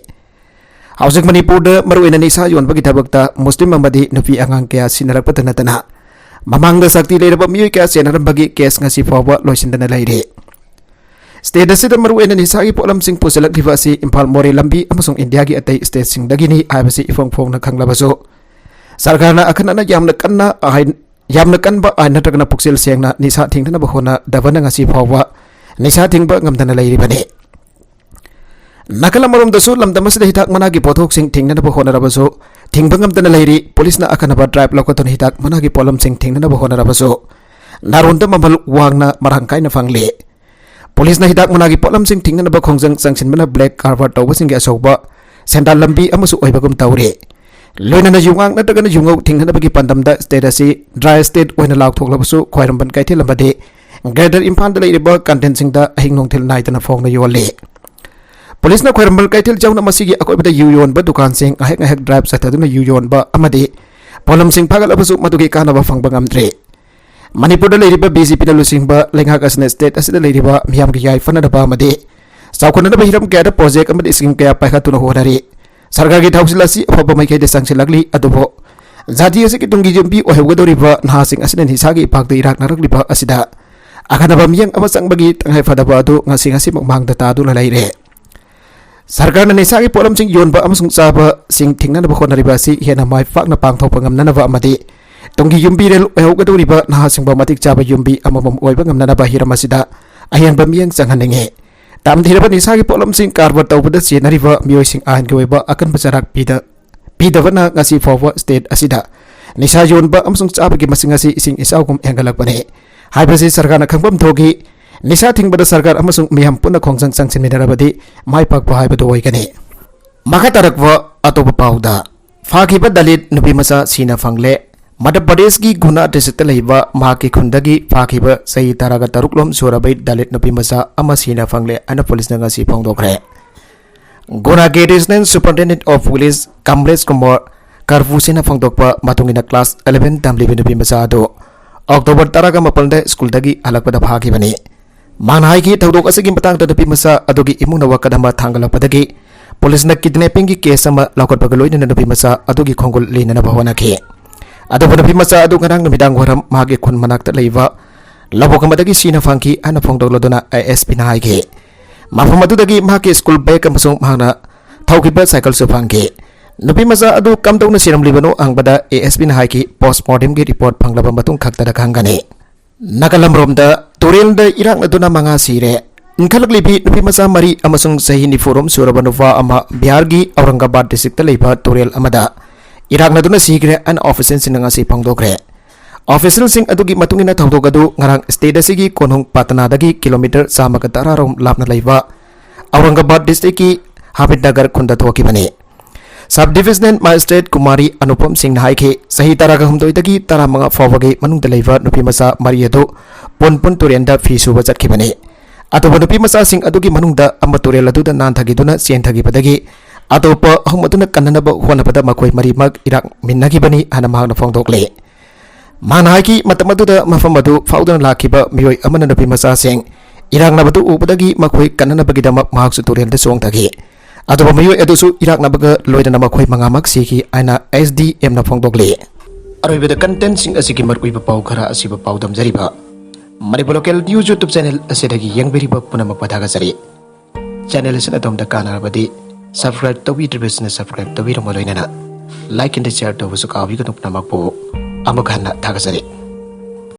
ꯍꯧꯖꯤꯛ ꯃꯅꯤꯄꯨꯔꯗ ꯃꯔꯨꯑꯣꯏꯅ ꯅꯤꯁꯥ ꯌꯣꯟꯕꯒꯤ ꯊꯕꯛꯇ ꯃꯨꯁꯂꯤꯝ ꯑꯃꯗꯤ ꯅꯨꯄꯤ ꯑꯉꯥꯡ ꯀꯌꯥ ꯁꯤꯟꯅꯔꯛꯄꯗ ꯅꯠꯇꯅ, ꯃꯃꯥꯡꯗ ꯁꯛꯇꯤ ꯂꯩꯔꯕ ꯃꯤꯑꯣꯏ ꯀꯌꯥ ꯆꯦꯟꯅꯔꯝꯕꯒꯤ case ꯉꯁꯤ ꯐꯥꯎꯕ ꯂꯣꯏꯁꯤꯟꯗꯅ ꯂꯩꯔꯤ꯫ State ꯑꯁꯤꯗ ꯃꯔꯨꯑꯣꯏꯅ ꯅꯤꯁꯥꯒꯤ ꯄꯣꯠꯂꯝꯁꯤꯡ ꯄꯨꯁꯤꯜꯂꯛꯂꯤꯕ ꯑꯁꯤ ꯏꯝꯐꯥꯜ ꯃꯣꯔꯦ ꯂꯝꯕꯤ ꯑꯃꯁꯨꯡ ꯏꯟꯗꯤꯌꯥꯒꯤ ꯑꯇꯩ stateꯁꯤꯡꯗꯒꯤꯅꯤ ꯍꯥꯏꯕꯁꯤ ꯏꯐꯣꯡ ꯐꯣꯡꯅ ꯈꯪꯂꯕꯁꯨ, ꯁꯔꯀꯥꯔꯅ ꯑꯈꯟꯅꯅ ꯌꯥꯝꯅ ꯀꯟꯅ ꯑꯥꯏꯟ, ꯌꯥꯝꯅ ꯀꯟꯕ ꯑꯥꯏꯟ ꯅꯠꯇ꯭ꯔꯒꯅ ꯄꯨꯛꯆꯦꯜ ꯁꯦꯡꯅ ꯅꯤꯁꯥ ꯊꯤꯡꯅꯅꯕ ꯍꯣꯠꯅꯗꯕꯅ ꯉꯁꯤ ꯐꯥꯎꯕ ꯅꯤꯁꯥ ꯊꯤꯡꯕ ꯉꯝꯗꯅ ꯂꯩꯔꯤꯕꯅꯤ꯫ ꯅꯥꯀꯜ ꯑꯃꯔꯣꯝꯗꯁꯨ ꯂꯝꯗꯝ ꯑꯁꯤꯗ ꯍꯤꯗꯥꯛ ꯃꯅꯥꯒꯤ ꯄꯣꯠꯊꯣꯛꯁꯤꯡ ꯊꯤꯡꯅꯅꯕ ꯍꯣꯠꯅꯔꯕꯁꯨ ꯊꯤꯡꯕ ꯉꯝꯗꯅ ꯂꯩꯔꯤ꯫ ꯄꯨꯂꯤꯁꯅ ꯑꯀꯟꯕ drive ꯂꯧꯈꯠꯇꯨꯅ ꯍꯤꯗꯥꯛ ꯃꯅꯥꯒꯤ ꯄꯣꯠꯂꯝꯁꯤꯡ ꯊꯤꯡꯅꯅꯕ ꯍꯣꯠꯅꯔꯕꯁꯨ ꯅꯥꯔꯣꯟꯗ ꯃꯃꯜ ꯋꯥꯡꯅ ꯃꯔꯥꯡ ꯀꯥꯏꯅ ꯐꯪꯂꯤ꯫ ꯄꯨꯂꯤꯁꯅ ꯍꯤꯗꯥꯛ ꯃꯅꯥꯒꯤ ꯄꯣꯠꯂꯝꯁꯤꯡ ꯊꯤꯡꯅꯅꯕ ꯈꯣꯡꯖꯪ ꯆꯪꯁꯤꯟꯕꯅ black ꯀꯔꯕꯥꯔ ꯇꯧꯕꯁꯤꯡꯒꯤ ꯑꯆꯧꯕ ꯁꯦꯟꯗꯥꯟ ꯂꯝꯕꯤ ꯑꯃꯁꯨ ꯑꯣꯏꯕꯒꯨꯝ ꯇꯧꯔꯤ꯫ ꯂꯣꯏꯅꯅ ꯌꯨꯉꯥꯛ ꯅꯠꯇ꯭ꯔꯒꯅ ꯌꯨꯉꯧ ꯊꯤꯡꯅꯅꯕꯒꯤ ꯄꯥꯟꯗꯝꯗ state ꯑꯁꯤ dry state ꯑꯣꯏꯅ ꯂꯥꯎꯊꯣꯛꯂꯕꯁꯨ ꯈ꯭ꯋꯥꯏꯔꯝꯕꯟ ꯀꯩꯊꯦꯜ ꯑꯃꯗꯤ Greater ꯏꯝꯐꯥꯜꯗ ꯂꯩꯔꯤꯕ ꯀꯥꯟꯇꯤꯟꯁꯤꯡꯗ ꯑꯍꯤꯡ ꯅꯨꯡꯊꯤꯜ ꯅꯥꯏꯗꯅ ꯐꯣꯡꯅ ꯌꯣꯜꯂꯤ꯫ ꯄꯨꯂꯤꯁꯅ ꯈ꯭ꯋꯥꯏꯔꯝꯕꯟ ꯀꯩꯊꯦꯜ ꯌꯥꯎꯅ ꯃꯁꯤꯒꯤ ꯑꯀꯣꯏꯕꯗ ꯌꯨ ꯌꯣꯟꯕ ꯗꯨꯀꯥꯟꯁꯤꯡ ꯉꯥꯏꯍꯥꯛ ꯉꯥꯏꯍꯥꯛ drive ꯆꯠꯊꯗꯨꯅ ꯌꯨ ꯌꯣꯟꯕ ꯑꯃꯗꯤ ꯄꯣꯠꯂꯝꯁꯤꯡ ꯐꯥꯒꯠꯂꯕꯁꯨ ꯃꯗꯨꯒꯤ ꯀꯥꯟꯅꯕ ꯐꯪꯕ ꯉꯝꯗ꯭ꯔꯤ꯫ ꯃꯅꯤꯄꯨꯔꯗ ꯂꯩꯔꯤꯕ BJPꯅ ꯂꯨꯆꯤꯡꯕ ꯂꯩꯉꯥꯛ ꯑꯁꯤꯅ state ꯑꯁꯤꯗ ꯂꯩꯔꯤꯕ ꯃꯤꯌꯥꯝꯒꯤ ꯌꯥꯏꯐꯅꯅꯕ ꯑꯃꯗꯤ ꯆꯥꯎꯈꯠꯅꯅꯕ ꯍꯤꯔꯝ ꯀꯌꯥꯗ project ꯑꯃꯗꯤ scheme ꯀꯌꯥ ꯄꯥꯏꯈꯠꯇꯨꯅ ꯍꯣꯠꯅꯔꯤ꯫ ꯁꯔꯀꯥꯔꯒꯤ ꯊꯧꯁꯤꯜ ꯑꯁꯤ ꯑꯐꯕ ꯃꯥꯏꯀꯩꯗ ꯆꯪꯁꯤꯜꯂꯛꯂꯤ, ꯑꯗꯨꯕꯨ ꯖꯥꯇꯤ ꯑꯁꯤꯒꯤ ꯇꯨꯡꯒꯤ ꯌꯨꯝꯕꯤ ꯑꯣꯏꯍꯧꯒꯗꯧꯔꯤꯕ ꯅꯍꯥꯁꯤꯡ ꯑꯁꯤꯅ ꯅꯤꯁꯥꯒꯤ ꯏꯄꯥꯛꯇ ꯏꯔꯥꯛꯅꯔꯛꯂꯤꯕ ꯑꯁꯤꯗ ꯑꯈꯟꯅꯕ ꯃꯤꯠꯌꯦꯡ ꯑꯃ ꯆꯪꯕꯒꯤ ꯇꯉꯥꯏꯐꯗꯕ ꯑꯗꯨ ꯉꯁꯤ ꯉꯁꯤꯃꯛ ꯃꯥꯡꯗ ꯇꯥꯗꯨꯅ ꯂꯩꯔꯦ꯫ ꯁꯔꯀꯥꯔꯅ ꯅꯤꯁꯥꯒꯤ ꯄꯣꯠꯂꯝꯁꯤꯡ ꯌꯣꯟꯕ ꯑꯃꯁꯨꯡ ꯆꯥꯕꯁꯤꯡ ꯊꯤꯡꯅꯅꯕ ꯍꯣꯠꯅꯔꯤꯕ ꯑꯁꯤ ꯍꯦꯟꯅ ꯃꯥꯏ ꯄꯥꯛꯅ ꯄꯥꯡꯊꯣꯛꯄ ꯉꯝꯅꯅꯕ ꯑꯃꯗꯤ ꯇꯨꯡꯒꯤ ꯌꯨꯝꯕꯤꯔꯦꯜ ꯑꯣꯏꯍꯧꯒꯗꯧꯔꯤꯕ ꯅꯍꯥꯁꯤꯡꯕꯨ ꯃꯇꯤꯛ ꯆꯥꯕ ꯌꯨꯝꯕꯤ ꯑꯃꯃꯝ ꯑꯣꯏꯕ ꯉꯝꯅꯅꯕ ꯍꯤꯔꯝ ꯑꯁꯤꯗ ꯑꯍꯦꯟꯕ ꯃꯤꯠꯌꯦꯡ ꯆꯪꯍꯟꯅꯤꯡꯏ꯫ ꯇꯝꯊꯤꯔꯕ ꯅꯤꯁꯥꯒꯤ ꯄꯣꯠꯂꯝꯁꯤꯡ ꯀꯔꯕꯥꯔ ꯇꯧꯕꯗ ꯆꯦꯟꯅꯔꯤꯕ ꯃꯤꯑꯣꯏꯁꯤꯡ ꯑꯥꯏꯟꯒꯤ ꯑꯣꯏꯕ ꯑꯀꯟꯕ ꯆꯩꯔꯥꯛ ꯄꯤꯗ-, ꯄꯤꯗꯕꯅ ꯉꯁꯤ ꯐꯥꯎꯕ ꯁ꯭ꯇꯦꯠ ꯑꯁꯤꯗ ꯅꯤꯁꯥ ꯌꯣꯟꯕ ꯑꯃꯁꯨꯡ ꯆꯥꯕꯒꯤ ꯃꯁꯤꯡ ꯑꯁꯤ ꯏꯁꯤꯡ ꯏꯆꯥꯎꯒꯨꯝ ꯍꯦꯟꯒꯠꯂꯛꯄꯅꯤ ꯍꯥꯏꯕꯁꯤ ꯁꯔꯀꯥꯔꯅ ꯈꯪꯐꯝ ꯊꯣꯛꯏ꯫ ꯅꯤꯁꯥ ꯊꯤꯡꯕꯗ ꯁꯔꯀꯥꯔ ꯑꯃꯁꯨꯡ ꯃꯤꯌꯥꯝ ꯄꯨꯟꯅ ꯈꯣꯡꯖꯪ ꯆꯪꯁꯤꯟꯃꯤꯟꯅꯔꯕꯗꯤ ꯃꯥꯏ ꯄꯥꯛꯄ ꯍꯥꯏꯕꯗꯨ ꯑꯣꯏꯒꯅꯤ꯫ ꯃꯈꯥ ꯇꯥꯔꯛꯄ ꯑꯇꯣꯞꯄ ꯄꯥꯎꯗ, ꯐꯥꯈꯤꯕ ꯗꯂꯤꯠ ꯅꯨꯄꯤꯃꯆꯥ ꯁꯤꯅ ꯐꯪꯂꯦ꯫ ꯃꯙ꯭ꯌ ꯄ꯭ꯔꯗꯦꯁꯀꯤ ꯒꯨꯅꯥ ꯗꯤꯁꯇ꯭ꯔꯤꯛꯇ ꯂꯩꯕ ꯃꯍꯥꯛꯀꯤ ꯈꯨꯟꯗꯒꯤ ꯐꯥꯈꯤꯕ ꯆꯍꯤ ꯇꯔꯥꯒ ꯇꯔꯨꯛ ꯂꯣꯝ ꯁꯨꯔꯕꯤ ꯗꯂꯤꯠ ꯅꯨꯄꯤꯃꯆꯥ ꯑꯃ ꯁꯤꯅ ꯐꯪꯂꯦ ꯍꯥꯏꯅ ꯄꯨꯂꯤꯁꯅ ꯉꯁꯤ ꯐꯣꯡꯗꯣꯛꯈ꯭ꯔꯦ꯫ ꯒꯨꯅꯥꯒꯤ additional superintendent of police Kamalesh Kumar ꯀꯔꯐꯨꯁꯤꯅ ꯐꯣꯡꯗꯣꯛꯄ ꯃꯇꯨꯡ ꯏꯟꯅ, ꯀ꯭ꯂꯥꯁ ꯑꯦꯂꯦꯚꯦꯟ ꯇꯝꯂꯤꯕ ꯅꯨꯄꯤꯃꯆꯥ ꯑꯗꯨ ꯑꯣꯛꯇꯣꯕꯔ ꯇꯔꯥꯒ ꯃꯥꯄꯟꯗ ꯁ꯭ꯀꯨꯜꯗꯒꯤ ꯍꯜꯂꯛꯄꯗ ꯐꯥꯈꯤꯕꯅꯤ꯫ ꯃꯍꯥꯛꯅ ꯍꯥꯏꯈꯤ, ꯊꯧꯗꯣꯛ ꯑꯁꯤꯒꯤ ꯃꯇꯥꯡꯗ ꯅꯨꯄꯤꯃꯆꯥ ꯑꯗꯨꯒꯤ ꯏꯃꯨꯡꯅ ꯋꯥꯀꯠ ꯑꯃ ꯊꯥꯡꯒꯠꯂꯛꯄꯗꯒꯤ ꯄꯨꯂꯤꯁꯅ ꯀꯤꯗꯅꯦꯄꯤꯡꯒꯤ ꯀꯦꯁ ꯑꯃ ꯂꯧꯈꯠꯄꯒ ꯂꯣꯏꯅꯅ ꯅꯨꯄꯤꯃꯆꯥ ꯑꯗꯨꯒꯤ ꯈꯣꯡꯒꯨꯜ ꯂꯦꯟꯅꯅꯕ ꯍꯣꯠꯅꯈꯤ꯫ ꯑꯗꯨꯕꯨ ꯅꯨꯄꯤꯃꯆꯥ ꯑꯗꯨ ꯉꯔꯥꯡ ꯅꯨꯃꯤꯗꯥꯡ ꯋꯥꯏꯔꯝ ꯃꯍꯥꯛꯀꯤ ꯈꯨꯟ ꯃꯅꯥꯛꯇ ꯂꯩꯕ ꯂꯧꯕꯨꯛ ꯑꯃꯗꯒꯤ ꯁꯤꯅ ꯐꯪꯈꯤ ꯍꯥꯏꯅ ꯐꯣꯡꯗꯣꯛꯂꯗꯨꯅ ꯑꯦ ꯑꯦꯁ ꯄꯤꯅ ꯍꯥꯏꯈꯤ꯫ ꯃꯐꯝ ꯑꯗꯨꯗꯒꯤ ꯃꯍꯥꯛꯀꯤ ꯁ꯭ꯀꯨꯜ ꯕꯦꯒ ꯑꯃꯁꯨꯡ ꯃꯍꯥꯛꯅ ꯊꯧꯈꯤꯕ ꯁꯥꯏꯀꯜꯁꯨ ꯐꯪꯈꯤ꯫ ꯅꯨꯄꯤꯃꯆꯥ ꯑꯗꯨ ꯀꯝꯗꯧꯅ ꯁꯤꯔꯝꯂꯤꯕꯅꯣ ꯍꯪꯕꯗ ꯑꯦ ꯑꯦꯁ ꯄꯤꯅ ꯍꯥꯏꯈꯤ, "ꯄꯣꯁ꯭ꯠꯃꯣꯔꯇꯦꯝꯒꯤ ꯔꯤꯄꯣꯔꯠ ꯐꯪꯂꯕ ꯃꯇꯨꯡ ꯈꯛꯇꯗ ꯈꯪꯒꯅꯤ"꯫ ꯅꯥꯒꯥꯂꯝꯔꯣꯝꯗ ꯇꯨꯔꯦꯜꯗ ꯏꯔꯥꯛꯅꯗꯨꯅ ꯃꯉꯥ ꯁꯤꯔꯦ꯫ ꯏꯟꯈꯠꯂꯛꯂꯤꯕꯤ ꯅꯨꯄꯤꯃꯆꯥ ꯃꯔꯤ ꯑꯃꯁꯨꯡ ꯆꯍꯤ ꯅꯤꯐꯨ ꯔꯣꯝ ꯁꯨꯔꯕ ꯅꯨꯄꯥ ꯑꯃ ꯕꯤꯍꯥꯔꯒꯤ ꯑꯧꯔꯪꯒꯕꯥꯗ ꯗꯤꯁꯇ꯭ꯔꯤꯛꯇ ꯂꯩꯕ ꯇꯨꯔꯦꯜ ꯑꯃꯗ ꯏꯔꯥꯛꯅꯗꯨꯅ ꯁꯤꯈ꯭ꯔꯦ ꯍꯥꯏꯅ ꯑꯣꯐꯤꯁꯤꯌꯦꯜꯁꯤꯡꯅ ꯉꯁꯤ ꯐꯣꯡꯗꯣꯛꯈ꯭ꯔꯦ꯫ ꯑꯣꯐꯤꯁꯤꯌꯦꯜꯁꯤꯡ ꯑꯗꯨꯒꯤ ꯃꯇꯨꯡ ꯏꯟꯅ, ꯊꯧꯗꯣꯛ ꯑꯗꯨ ꯉꯔꯥꯡ ꯁ꯭ꯇꯦꯠ ꯑꯁꯤꯒꯤ ꯀꯣꯅꯨꯡ ꯄꯇꯅꯥꯗꯒꯤ ꯀꯤꯂꯣꯃꯤꯇꯔ ꯆꯥꯝꯃꯒ ꯇꯔꯥ ꯔꯣꯝ ꯂꯥꯞꯅ ꯂꯩꯕ ꯑꯧꯔꯪꯒꯕꯥꯗ ꯗꯤꯁꯇ꯭ꯔꯤꯛꯀꯤ ꯍꯥꯃꯤꯗꯅꯒꯔ ꯈꯨꯟꯗ ꯊꯣꯛꯈꯤꯕꯅꯤ꯫ Sub divisional magistrate Kumari Anupam ꯁꯤꯡꯅ ꯍꯥꯏꯈꯤ, ꯆꯍꯤ ꯇꯔꯥꯒ ꯍꯨꯝꯗꯣꯏꯗꯒꯤ ꯇꯔꯥꯃꯉꯥ ꯐꯥꯎꯕꯒꯤ ꯃꯅꯨꯡꯗ ꯂꯩꯕ ꯅꯨꯄꯤꯃꯆꯥ ꯃꯔꯤ ꯑꯗꯨ ꯄꯨꯟ ꯄꯨꯟ ꯇꯨꯔꯦꯜꯗ ꯐꯤ ꯁꯨꯕ ꯆꯠꯈꯤꯕꯅꯤ꯫ ꯑꯇꯣꯞꯄ ꯅꯨꯄꯤꯃꯆꯥꯁꯤꯡ ꯑꯗꯨꯒꯤ ꯃꯅꯨꯡꯗ ꯑꯃ ꯇꯨꯔꯦꯜ ꯑꯗꯨꯗ ꯅꯥꯟꯊꯈꯤꯗꯨꯅ ꯆꯦꯟꯊꯈꯤꯕꯗꯒꯤ ꯑꯇꯣꯞꯄ ꯑꯍꯨꯝ ꯑꯗꯨꯅ ꯀꯟꯅꯅꯕ ꯍꯣꯠꯅꯕꯗ ꯃꯈꯣꯏ ꯃꯔꯤꯃꯛ ꯏꯔꯥꯛꯃꯤꯟꯅꯈꯤꯕꯅꯤ ꯍꯥꯏꯅ ꯃꯍꯥꯛꯅ ꯐꯣꯡꯗꯣꯛꯂꯤ꯫ ꯃꯍꯥꯛꯅ ꯍꯥꯏꯈꯤ, ꯃꯇꯝ ꯑꯗꯨꯗ ꯃꯐꯝ ꯑꯗꯨ ꯐꯥꯎꯗꯨꯅ ꯂꯥꯛꯈꯤꯕ ꯃꯤꯑꯣꯏ ꯑꯃꯅ ꯅꯨꯄꯤꯃꯆꯥꯁꯤꯡ ꯏꯔꯥꯛꯅꯕꯗꯨ ꯎꯕꯗꯒꯤ ꯃꯈꯣꯏ ꯀꯟꯅꯅꯕꯒꯤꯗꯃꯛ ꯃꯍꯥꯛꯁꯨ ꯇꯨꯔꯦꯜꯗ ꯆꯣꯡꯊꯈꯤ꯫ ꯑꯗꯨꯕꯨ ꯃꯤꯑꯣꯏ ꯑꯗꯨꯁꯨ ꯏꯔꯥꯛꯅꯕꯒ ꯂꯣꯏꯅꯅ ꯃꯈꯣꯏ ꯃꯉꯥꯃꯛ ꯁꯤꯈꯤ ꯍꯥꯏꯅ ꯑꯦꯁ ꯗꯤ ꯑꯦꯝꯅ ꯐꯣꯡꯗꯣꯛꯂꯤ꯫ ꯑꯔꯣꯏꯕꯗ ꯀꯟꯇꯦꯟꯁꯤꯡ ꯑꯁꯤꯒꯤ ꯃꯔꯨꯑꯣꯏꯕ ꯄꯥꯎ ꯈꯔ ꯑꯁꯤꯕꯨ ꯄꯥꯎꯗꯝꯖꯔꯤꯕ Manipur local news YouTube channel ꯑꯁꯤꯗꯒꯤ ꯌꯦꯡꯕꯤꯔꯤꯕ ꯄꯨꯝꯅꯃꯛꯄꯨ ꯊꯥꯒꯠꯆꯔꯤ꯫ ꯆꯦꯅꯦꯜ ꯑꯁꯤꯅ ꯑꯗꯣꯝꯗ ꯀꯥꯟꯅꯔꯕꯗꯤ subscribe ꯇꯧꯕꯤꯗ꯭ꯔꯤꯕꯁꯤꯡꯅ subscribe ꯇꯧꯕꯤꯔꯝꯕ ꯂꯣꯏꯅꯅ like and share ꯇꯧꯕꯁꯨ ꯀꯥꯎꯕꯤꯒꯅꯨ꯫ ꯄꯨꯝꯅꯃꯛꯄꯨ ꯑꯃꯨꯛ ꯍꯟꯅ ꯊꯥꯒꯠꯆꯔꯤ꯫